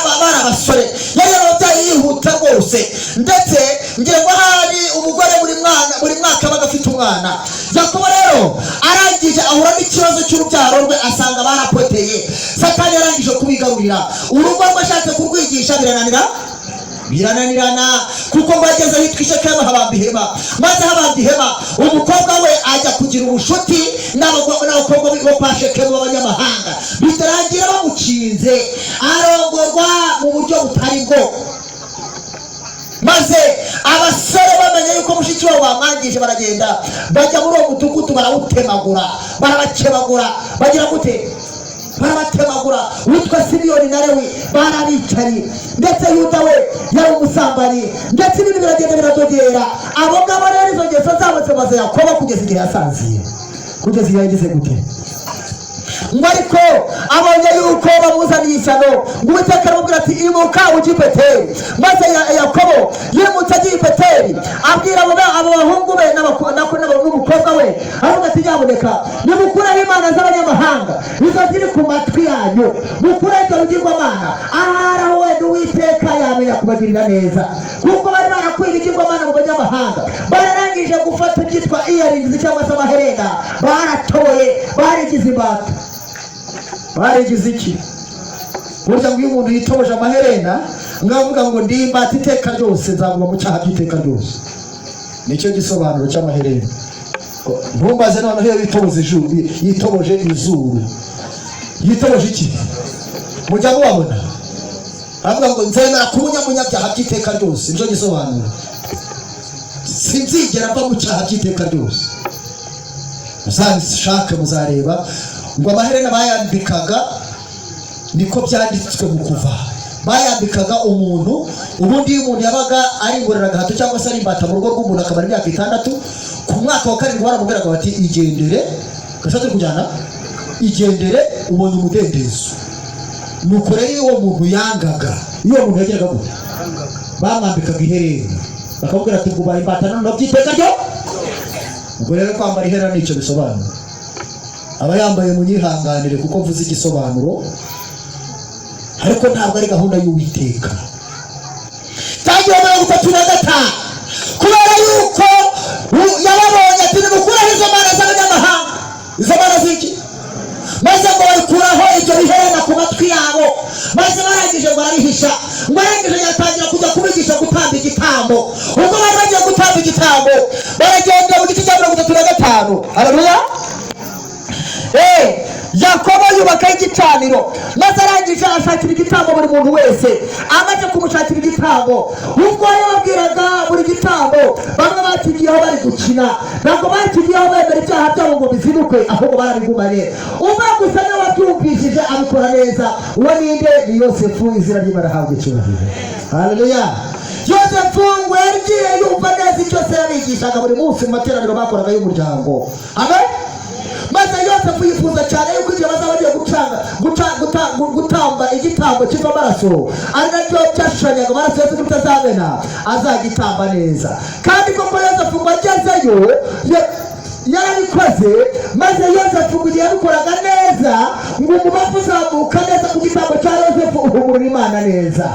abasore yari yarababyaye. Yihuta rwose, ndetse ngira ngo hari umugore buri mwana buri mwaka abaga afite umwana. Yakobo rero arangije ahura n'ikibazo cy'urubyaro rwe, asanga barapoteye, Satani yarangije kubigarurira. Urugo rwe ashatse kurwigisha birananira, birananirana, kuko ngo yageze ahitwa i Shekemu habamba ihema. Maze habamba ihema, umukobwa we ajya kugira ubushuti n'abakobwa bo kwa Shekemu b'abanyamahanga, bitarangira bamukinze, arongorwa mu buryo butari bwo. Maze abasore bamenye yuko mushiki wabo bamwangije, baragenda bajya muri uwo mudugudu, barawutemagura, barabakebagura, bagira gute? Barabatemagura. Witwa Simiyoni na Lewi barabicaye, ndetse Yuda we yari umusambanyi, ndetse ibintu biragenda biradogera. Abo ngabo rero izo ngeso zabo zimaze Yakobo kugeza igihe yasanziye, kugeza igihe yagize gute? Ngo ariko abonye yuko bamuzaniye ishyano, ngo Uwiteka aramubwira ati: "Imuka ujye i Beteli." Maze Yakobo yimutse agiye i Beteli, abwira abo bahungu be n'umukobwa we, aravuga ati: "Nyamuneka nimukureho imana z'abanyamahanga, izo ziri ku matwi yanyu, mukureho ibyo bigirwamana. Ahari aho wenda Uwiteka yamenya kubagirira neza." Kuko bari barakuye ibigirwamana mu banyamahanga, bararangije gufata ibyitwa earrings cyangwa se amaherena, baratoboye, barigize imbata. Barigize iki? Burya ngo iyo umuntu yitoboje amaherena, ngo avuga ngo: "Ndi imbata iteka ryose, nzaguma mu cyaha by'iteka ryose." Nicyo gisobanuro cy'amaherena. Ntumbaze noneho iyo yitoboje ijuru, yitoboje izuru, yitoboje iki? Mujya mubabona, aravuga ngo: "Nzemera kuba umunyabyaha by'iteka ryose." Nicyo gisobanuro: "Sinzigera mva mu cyaha by'iteka ryose." Muzabishake, muzareba. Ngo amaherena bayambikaga, niko byanditswe mu Kuva, bayambikaga umuntu. Ubundi iyo umuntu yabaga ari inkoreragahato cyangwa se ari imbata mu rugo rw'umuntu, akamara imyaka 6, ku mwaka wa karindwi baramubwiraga bati: "Igendere." Gasa turi kujyana, "Igendere, ubonye umudendezo." Nuko rero iyo uwo muntu yangaga, iyo uwo muntu yageraga gute, bamwambikaga iherena, bakamubwira ati: "Ubaye imbata noneho by'iteka ryo." Ubwo rero kwambara iherena nicyo bisobanura. Aba yambaye, munyihanganire kuko mvuze igisobanuro, ariko ntabwo ari gahunda y'Uwiteka. Tangira 35. Kubera yuko Yababonye ati: "Nimukureho izo mana z'abanyamahanga." Izo mana z'iki? Maze ngo babikuraho ibyo biherena ku matwi yabo. Maze barangije ngo arabihisha. Ngo arangije yatangira kujya kubigisha gutamba igitambo. Ubwo bari bagiye gutamba igitambo, baragenda mu gice cya 35. Haleluya! Yakobo yubakaho igicaniro, maze arangije ashakira igitambo buri muntu wese. Amaze kumushakira igitambo, ubwo yababwiraga buri gitambo, bamwe bakigiyeho bari gukina, ntabwo bakigiyeho bemera ibyaha byabo ngo bizinukwe, ahubwo barabigumanye. Umwe gusa niwe wabyumvishije, abikora neza. Uwo ninde? Ni Yosefu. Izina ry'Imana ahabwa icyubahiro. Haleluya! Yosefu ngo yagiye yumva neza icyo se yabigishaga buri munsi mu materaniro bakoraga y'umuryango. Amen. Maze Yosefu yifuza cyane yuko igihe bazaba bagiye gucanga gutamba igitambo kiva amaraso, ari nacyo cyashushanyaga amaraso Yesu Kristo azamena, azagitamba neza. Kandi koko Yosefu ngo agezeyo yarabikoze. Maze Yosefu ngo igihe yabikoraga neza, ngo umubavu uzamuka neza ku gitambo cya Yosefu, uhumurira Imana neza.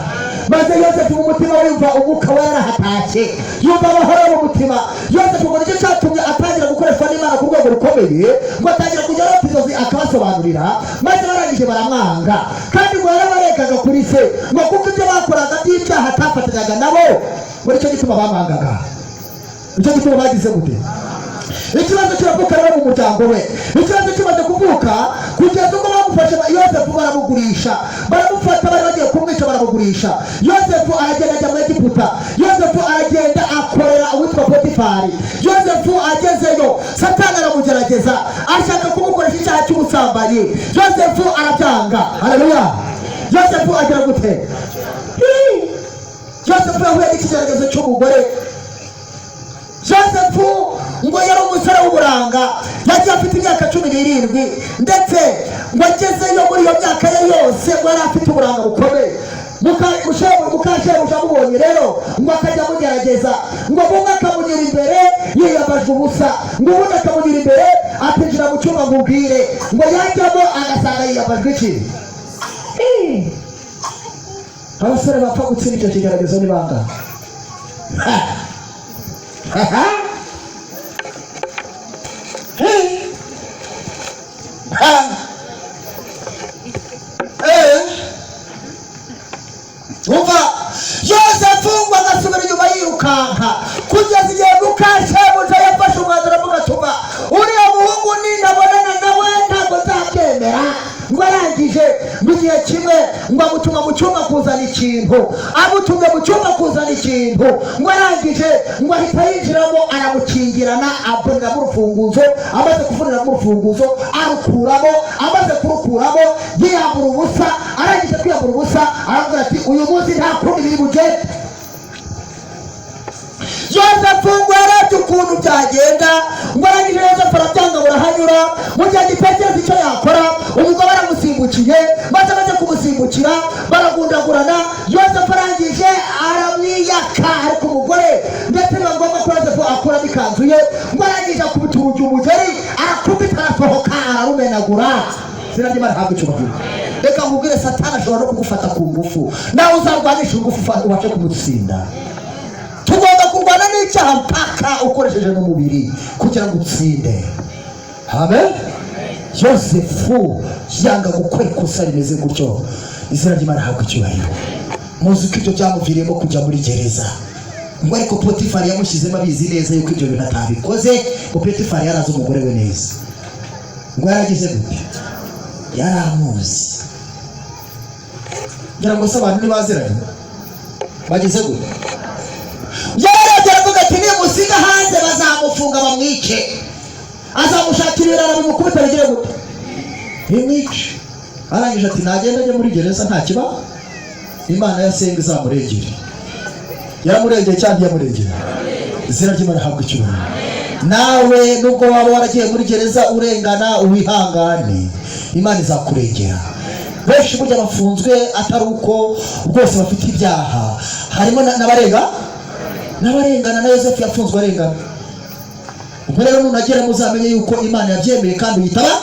Maze Yosefu mu mutima we yumva umwuka we yarahatashye, yumva amahoro mu mutima. Yosefu ngo nicyo cyatumye atangira gukoreshwa n'Imana ku rwego rukomeye, ngo atangira kujya arota inzozi akabasobanurira. Maze barangije baramwanga, kandi ngo yarabarekaga kuri se, ngo kuko ibyo bakoraga by'ibyaha atafatanyaga nabo, ngo nicyo gituma bamwangaga. Nicyo gituma bagize gute? Ikibazo kiravuka rero mu muryango we. Ikibazo kimaze kuvuka, kugeza ubwo bamufashe Yosefu baramugurisha, baramufata, bari bagiye kumwica, baramugurisha. Yosefu aragenda ajya mu Egiputa. Yosefu aragenda akorera uwitwa Potifari. Yosefu agezeyo, Satani aramugerageza, ashaka kumukoresha icyaha cy'ubusambanyi. Yosefu arabyanga. Haleluya! Yosefu agira gute? Yosefu yahuye n'ikigeragezo cy'umugore. Yosefu ngo yari umusore w'uburanga, yagiye afite imyaka 17, ndetse ngo agezeyo muri iyo myaka ye yose ngo yari afite uburanga bukomeye. Mukashebuja amubonye rero, ngo akajya amugerageza, ngo bumwe akamunyura imbere yiyambajwe ubusa, ngo ubundi akamunyura imbere akinjira mu cyumba ngo ubwire, ngo yajyamo agasanga yiyambajwe iki? Abasore bapfa gutsinda icyo kigeragezo ni bangahe? Ha! Ha! Hey. Ha! Eh. Umva, Yosefu ngo agasubira inyuma yirukanka, kugeza igihe mukashebuja yafashe umwanzuro, avuga ati: "Umva, uriya muhungu ninabonana nawe ntabwo nzabyemera." Ngo arangije, ngo igihe kimwe ngo amutuma mu cyumba kuzana ikintu. Amutumye mu cyumba kuzana ikintu, ngo arangije ngo ahita yinjiramo, aramukingirana, avuriramo urufunguzo. Amaze kuvuriramo urufunguzo, arukuramo. Amaze kurukuramo, yiyambura ubusa. Arangije kwiyambura ubusa, aravuga ati: "Uyu munsi nta kundi biri bugende." Yosefu ngo yarebye ukuntu byagenda, ngo arangije Yosefu arabyanga, burahanyura. Mu gihe agitekereza icyo yakora, umugabo aramusimbukiye. Maze amaze kumusimbukira, baragundagurana. Yosefu arangije aramwiyaka, ariko umugore, ndetse biba ngombwa ko Yosefu akuramo ikanzu ye. Ngo arangije akubita urugi umugeri, arakubita, arasohoka, ararumenagura. Izina ry'Imana ntabwo icyubahiro. Reka nkubwire, Satani ashobora no kugufata ku ngufu, nawe uzarwanisha ingufu ubashe kumutsinda. Tugomba kurwana n'icyaha mpaka ukoresheje n'umubiri kugira ngo utsinde. Amen. Yosefu yanga gukora ikosa rimeze gutyo. Izina ry'Imana ahabwa icyubahiro. Muzi ko ibyo byamuviriyemo kujya muri gereza, ngo ariko Potifari yamushyizemo abizi neza yuko ibyo bintu atabikoze. Ngo Potifari yari azi umugore we neza. Ngo yaragize gute? Yari amuzi. Ngira ngo se abantu ntibaziranye? Bagize gute? Yararebye aravuga ati: "Nimusiga hanze bazamufunga bamwice, azamushakira ibirara bimukubita, bigire gute? Bimwice." Arangije ati: "Nagenda ajye muri gereza, nta kibazo, Imana yasenga izamurengere." Yaramurengeye cyangwa ntiyamurengeye? Izina ry'Imana ahabwa icyubahiro. Nawe nubwo waba waragiye muri gereza urengana, wihangane, Imana izakurengera. Benshi burya bafunzwe atari uko rwose bafite ibyaha, harimo n'abarenga n'abarengana. Na Yosefu yafunzwe arengana. Ubwo rero nunagera muzamenye yuko Imana yabyemeye, kandi uyitaba,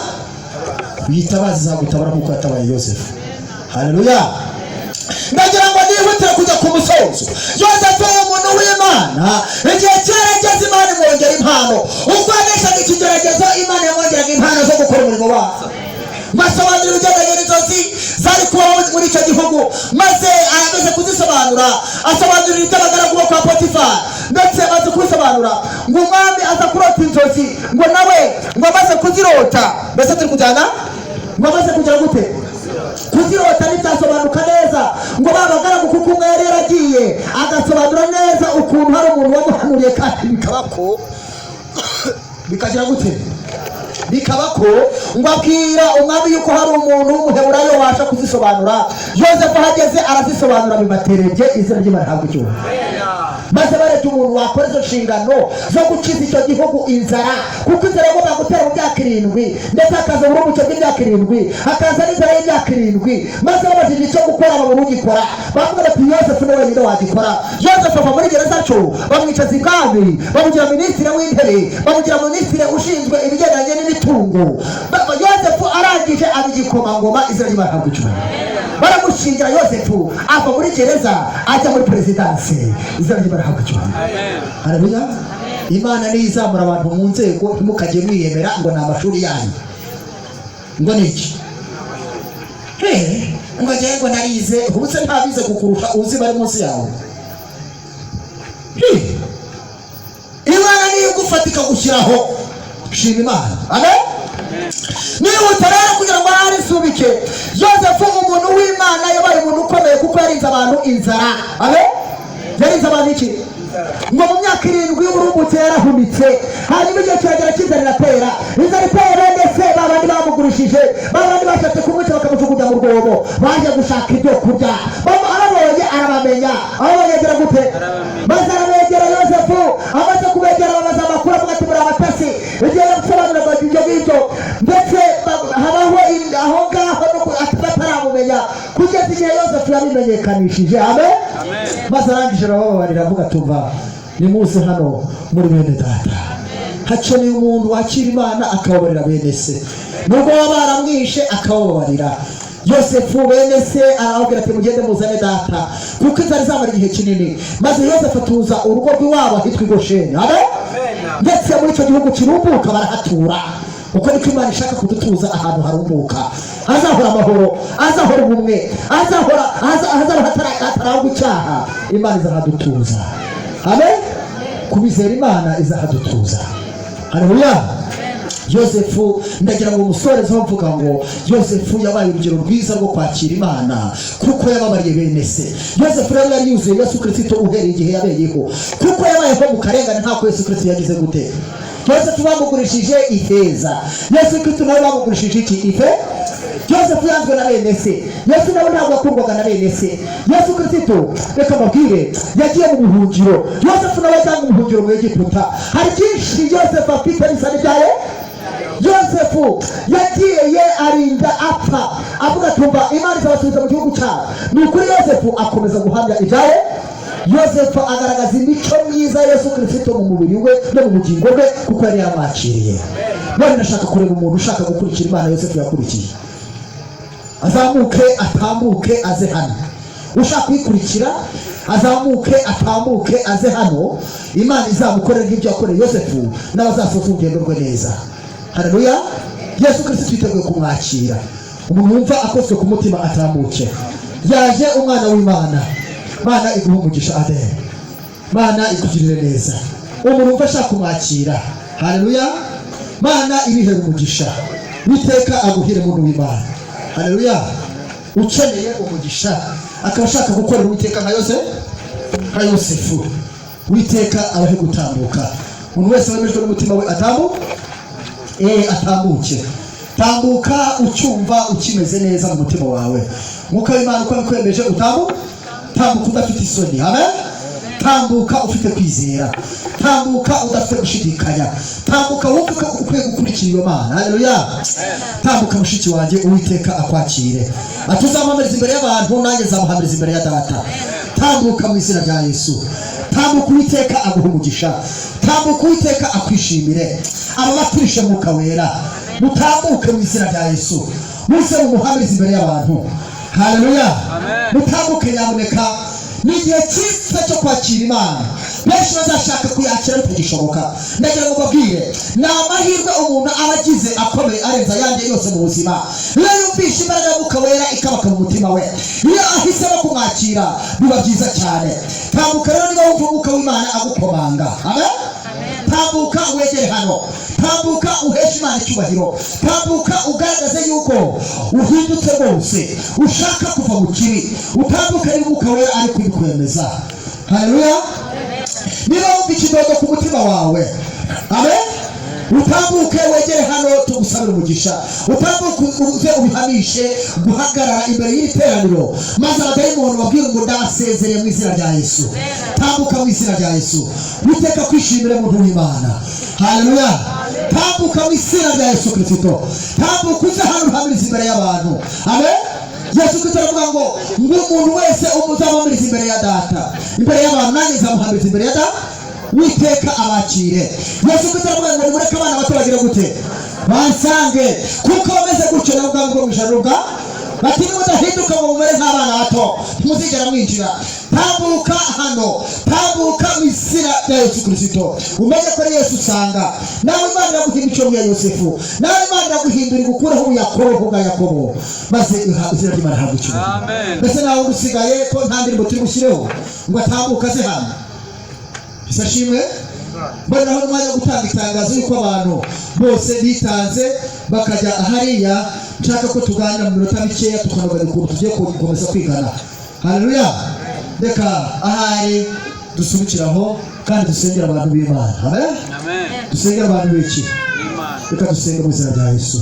uyitabaza, izagutabara nk'uko yatabaye Yosefu. Haleluya! Ndagira ngo nihutire kujya ku Ku musozo, Yosefu, umuntu w'Imana, igihe cyarageze Imana imwongera impano. Ubwo yaneshaga ikigeragezo, Imana yamwongeraga impano zo gukora umurimo wayo. Basobanura ibigendanye n'inzozi zari kubaho muri icyo gihugu, maze amaze kuzisobanura, asobanurira iby'abagaragu bo kwa Potifari. Ndetse amaze kubisobanura, ngo umwami aza kurota inzozi, ngo nawe ngo amaze kuzirota, mbese turi kujyana, ngo amaze kugira gute, kuzirota ntibyasobanuka neza. Ngo ba bagaragu, kuko umwe yari yaragiye agasobanura neza ukuntu hari umuntu wamuhanuriye, kandi bikaba ko bikagira gute, bikaba ko ngo abwira umwami yuko hari umuntu w'Umuheburayo wabasha kuzisobanura. Yosefu ahageze arazisobanura, bibaterebye. Izina ry'Imana ntabwo icyubahiro. Maze barebye umuntu wakora izo nshingano zo gukiza icyo gihugu inzara, kuko inzara yagombaga gutera mu myaka 7, ndetse hakaza uburumbuke bw'imyaka 7, hakaza n'inzara y'imyaka 7. Maze babajije icyo gukora, babura ugikora. Bavuga bati: "Yosefu ni wenyine wagikora." Yosefu ava muri gereza cyo bamwicaza ibwami, bamugira minisitiri w'intebe, bamugira minisitiri ushinzwe ibigendanye n'imitungo. Yosefu arangije aba igikomangoma. Izina ry'Imana ntabwo icyubahiro. Baramushingira. Yosefu ava muri gereza ajya muri perezidansi. Izina ry'Imana ntabwo icyubahiro. Haleluya! Imana niyo izamura abantu mu nzego. Ntimukajye mwiyemera ngo ni amashuri yanyu, ngo ni iki, he, ngo njyewe ngo narize. Ubu se ntabize kukurusha uzi bari munsi yawe? He, Imana niyo igufata ikagushyiraho. Shima Imana, amen. Nihuta rero kugira ngo ahari isubike. Yosefu, umuntu w'Imana, yabaye umuntu ukomeye kuko yarinze abantu inzara, amen. Yarinze abantu iki? Ngo mu myaka 7 y'uburumbuke yarahunitse. Hanyuma igihe kiragera cy'inzara iratera. Inzara iteye, bene se, ba bandi bamugurishije, ba bandi bashatse kumwica bakamujugunya mu rwobo, baje gushaka ibyo kurya. Ababonye arabamenya. Ababonye agira gute? Maze arabegera. Yosefu amaze kubegera, babaza amakuru, avuga ati: "Muri abatasi." Igihe yasobanuraga ibyo ngibyo, ndetse habaho aho ngaho no bataramumenya kugeza igihe Yosefu yabimenyekanishije, amen. Maze arangije arabababarira, avuga: "Tuva nimuze hano muri bene data." Hakeneye umuntu wakira Imana akababarira bene se, nubwo baba baramwishe akabababarira. Yosefu bene se arababwira ati: "Mugende muzane data," kuko inzara izamara igihe kinini. Maze Yosefu atuza urugo rw'iwabo ahitwa i Gosheni, amen. Ndetse muri icyo gihugu kirumbuka barahatura. Uko niko Imana ishaka kudutuza ahantu harumbuka, hazahora amahoro, hazahora ubumwe, hazahora hazaba hatarangwa icyaha. Imana izahadutuza, amen. Kubizera, Imana izahadutuza. Haleluya! Yosefu, ndagira ngo umusorezo mvuga ngo Yosefu yabaye urugero rwiza rwo kwakira Imana kuko yababariye bene se. Yosefu rero yari yuzuye Yesu Kirisito uhereye igihe yabeyeho, kuko yabayeho mu karengane nk'ako Yesu Kirisito yagize gute. Yosefu bamugurishije ifeza, Yesu Kirisito nawe bamugurishije iki? Ife. Yosefu yanzwe na bene se, Yesu nawe ntabwo yakundwaga na bene se. Yesu Kirisito, reka mbabwire, yagiye mu buhungiro, Yosefu nawe ajyanye mu buhungiro mu Egiputa. Hari byinshi Yosefu afite bisa n'ibyaye. Yosefu yagiye arinda apfa avuga: "Tumva, Imana izabasubiza mu gihugu cyabo." Ni ukuri, Yosefu akomeza guhamya ibyaye. Yosefu agaragaza imico myiza ya Yesu Kirisito mu mubiri we no mu bugingo bwe, kuko yari yaramwakiriye. None ndashaka kureba umuntu ushaka gukurikira Imana Yosefu yakurikiye, azamuke atambuke aze hano. Ushaka kuyikurikira azamuke atambuke aze hano. Imana izamukorere nk'ibyo yakoreye Yosefu n'abazasoza urugendo rwe neza. Haleluya! Yesu Kirisito twiteguye kumwakira. Umuntu wumva akozwe ku mutima atambuke. Yaje umwana w'Imana. Mana iguhe umugisha, amen. Mana ikugirire neza. Umuntu wumva ashaka kumwakira, haleluya, Mana ibihere umugisha. Witeka aguhire, muntu w'Imana. Haleluya! Ukeneye umugisha akaba ashaka gukorera Uwiteka nka Yose, nka Yosefu, Witeka abahe gutambuka. Umuntu wese wemejwe n'umutima we atambuke. Tambuka ucyumva ukimeze neza mu mutima wawe, Mwuka w'Imana uko abikwemeje. Tambuka udafite isoni, amen. Tambuka ufite kwizera, tambuka udafite gushidikanya, tambuka wumve ko ukwiye gukurikira iyo Mana. Haleluya! Tambuka mushiki wanjye, Uwiteka akwakire. Ati: "Uzamuhamiriza imbere y'abantu, nanjye nzamuhamiriza imbere ya Data." Tambuka mu izina rya Yesu. Tambuka, Uwiteka aguha umugisha. Tambuka, Uwiteka akwishimire. Aba baturishe Mwuka Wera, mutambuke mu izina rya Yesu, muze mumuhamirize imbere y'abantu. Haleluya! Mutambuke. Yaboneka. Ni igihe cyiza cyo kwakira Imana. Benshi bazashaka kuyakira bitagishoboka. Ndagira ngo mbabwire, ni amahirwe umuntu aba agize akomeye arenze ayandi yose mu buzima, iyo yumvishe imbaraga y'Umwuka Wera ikabaka mu mutima we. Iyo ahisemo kumwakira biba byiza cyane. Tambuka rero niba wumva Umwuka w'Imana agukomanga. Amen. Tambuka wegere hano, tambuka uheshe Imana icyubahiro, tambuka ugaragaze yuko uhindutse rwose, ushaka kuva mu kibi. Utambuka niba Umwuka Wera ari kubikwemeza. Haleluya! Niba wumva ikidodo ku mutima wawe, amen, utambuke wegere hano tugusabire umugisha. Utambuke uze ubihamishe guhagarara imbere y'iri teraniro, maze abadayimoni babwire ngo: "Ndabasezereye mu izina rya Yesu." Tambuka mu izina rya Yesu. Witeka kwishimire, muntu w'Imana. Haleluya! Tambuka mu izina rya Yesu Kirisito. Tambuka uze hano uhamirize imbere y'abantu. Amen. Yesu Kristo aravuga ngo umuntu wese uzamuhamiriza imbere ya Data, imbere y'abantu, nanjye nzamuhamiriza imbere ya Data. Witeka abakire. Yesu Kristo aravuga ngo: "Nimureke abana bato bagire gute? Bansange, kuko bameze gutyo nabo ubwami bwo mu ijuru bwa." Bati: "Nimudahinduka ngo mumere nk'abana bato, ntimuzigera mwinjira." Tambuka hano, tambuka mu izina rya Yesu Kirisito, umenye ko ari Yesu usanga. Nawe Imana iraguha imico ya Yosefu, nawe Imana iraguhindura, igukuraho ubuyakobo bwa Yakobo, maze izina ry'Imana rihabwe icyubahiro. Amen. Mbese nawe undi usigaye, ko nta ndirimbo turi bushyireho ngo atambuke aze hano? Isashimwe. Mboneraho n'umwanya wo gutanga itangazo y'uko abantu bose bitanze bakajya hariya, nshaka ko tuganira mu minota mikeya, tukanogana ukuntu tugiye gukomeza kwigana. Haleluya! Reka ahari dusubikiraho kandi dusengera abantu b'Imana. Amen. Amen. Dusengera abantu b'iki? Imana. Reka dusenge mu izina rya Yesu.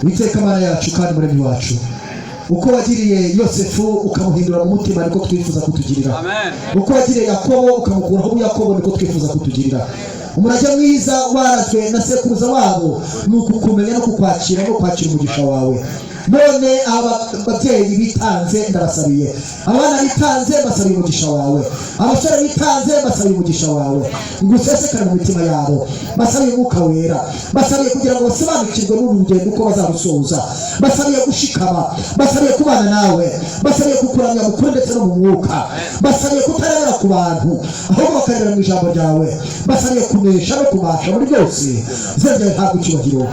Witeka Mana yacu kandi Muremyi wacu, uko wagiriye Yosefu ukamuhindura mu mutima, niko twifuza kutugirira. Amen. Uko wagiriye Yakobo ukamukuraho Yakobo, niko twifuza kutugirira. Umurage mwiza warazwe na sekuruza wabo ni ukukumenya no kukwakira no kwakira umugisha wawe. None aba babyeyi bitanze ndabasabiye, abana bitanze mbasabiye umugisha wawe, abasore bitanze mbasabiye umugisha wawe ngo usesekare mu mitima yabo. Mbasabiye Umwuka Wera, mbasabiye kugira ngo basobanukirwe n'uru rugendo uko bazarusoza. Mbasabiye gushikama, mbasabiye kubana nawe, mbasabiye kukuramya mu kuri ndetse no mu mwuka, mbasabiye kutarebera ku bantu ahubwo bakarebera mu ijambo ryawe, mbasabiye kunesha no kubasha muri byose. Izina ryawe ntabwo icyubahiro.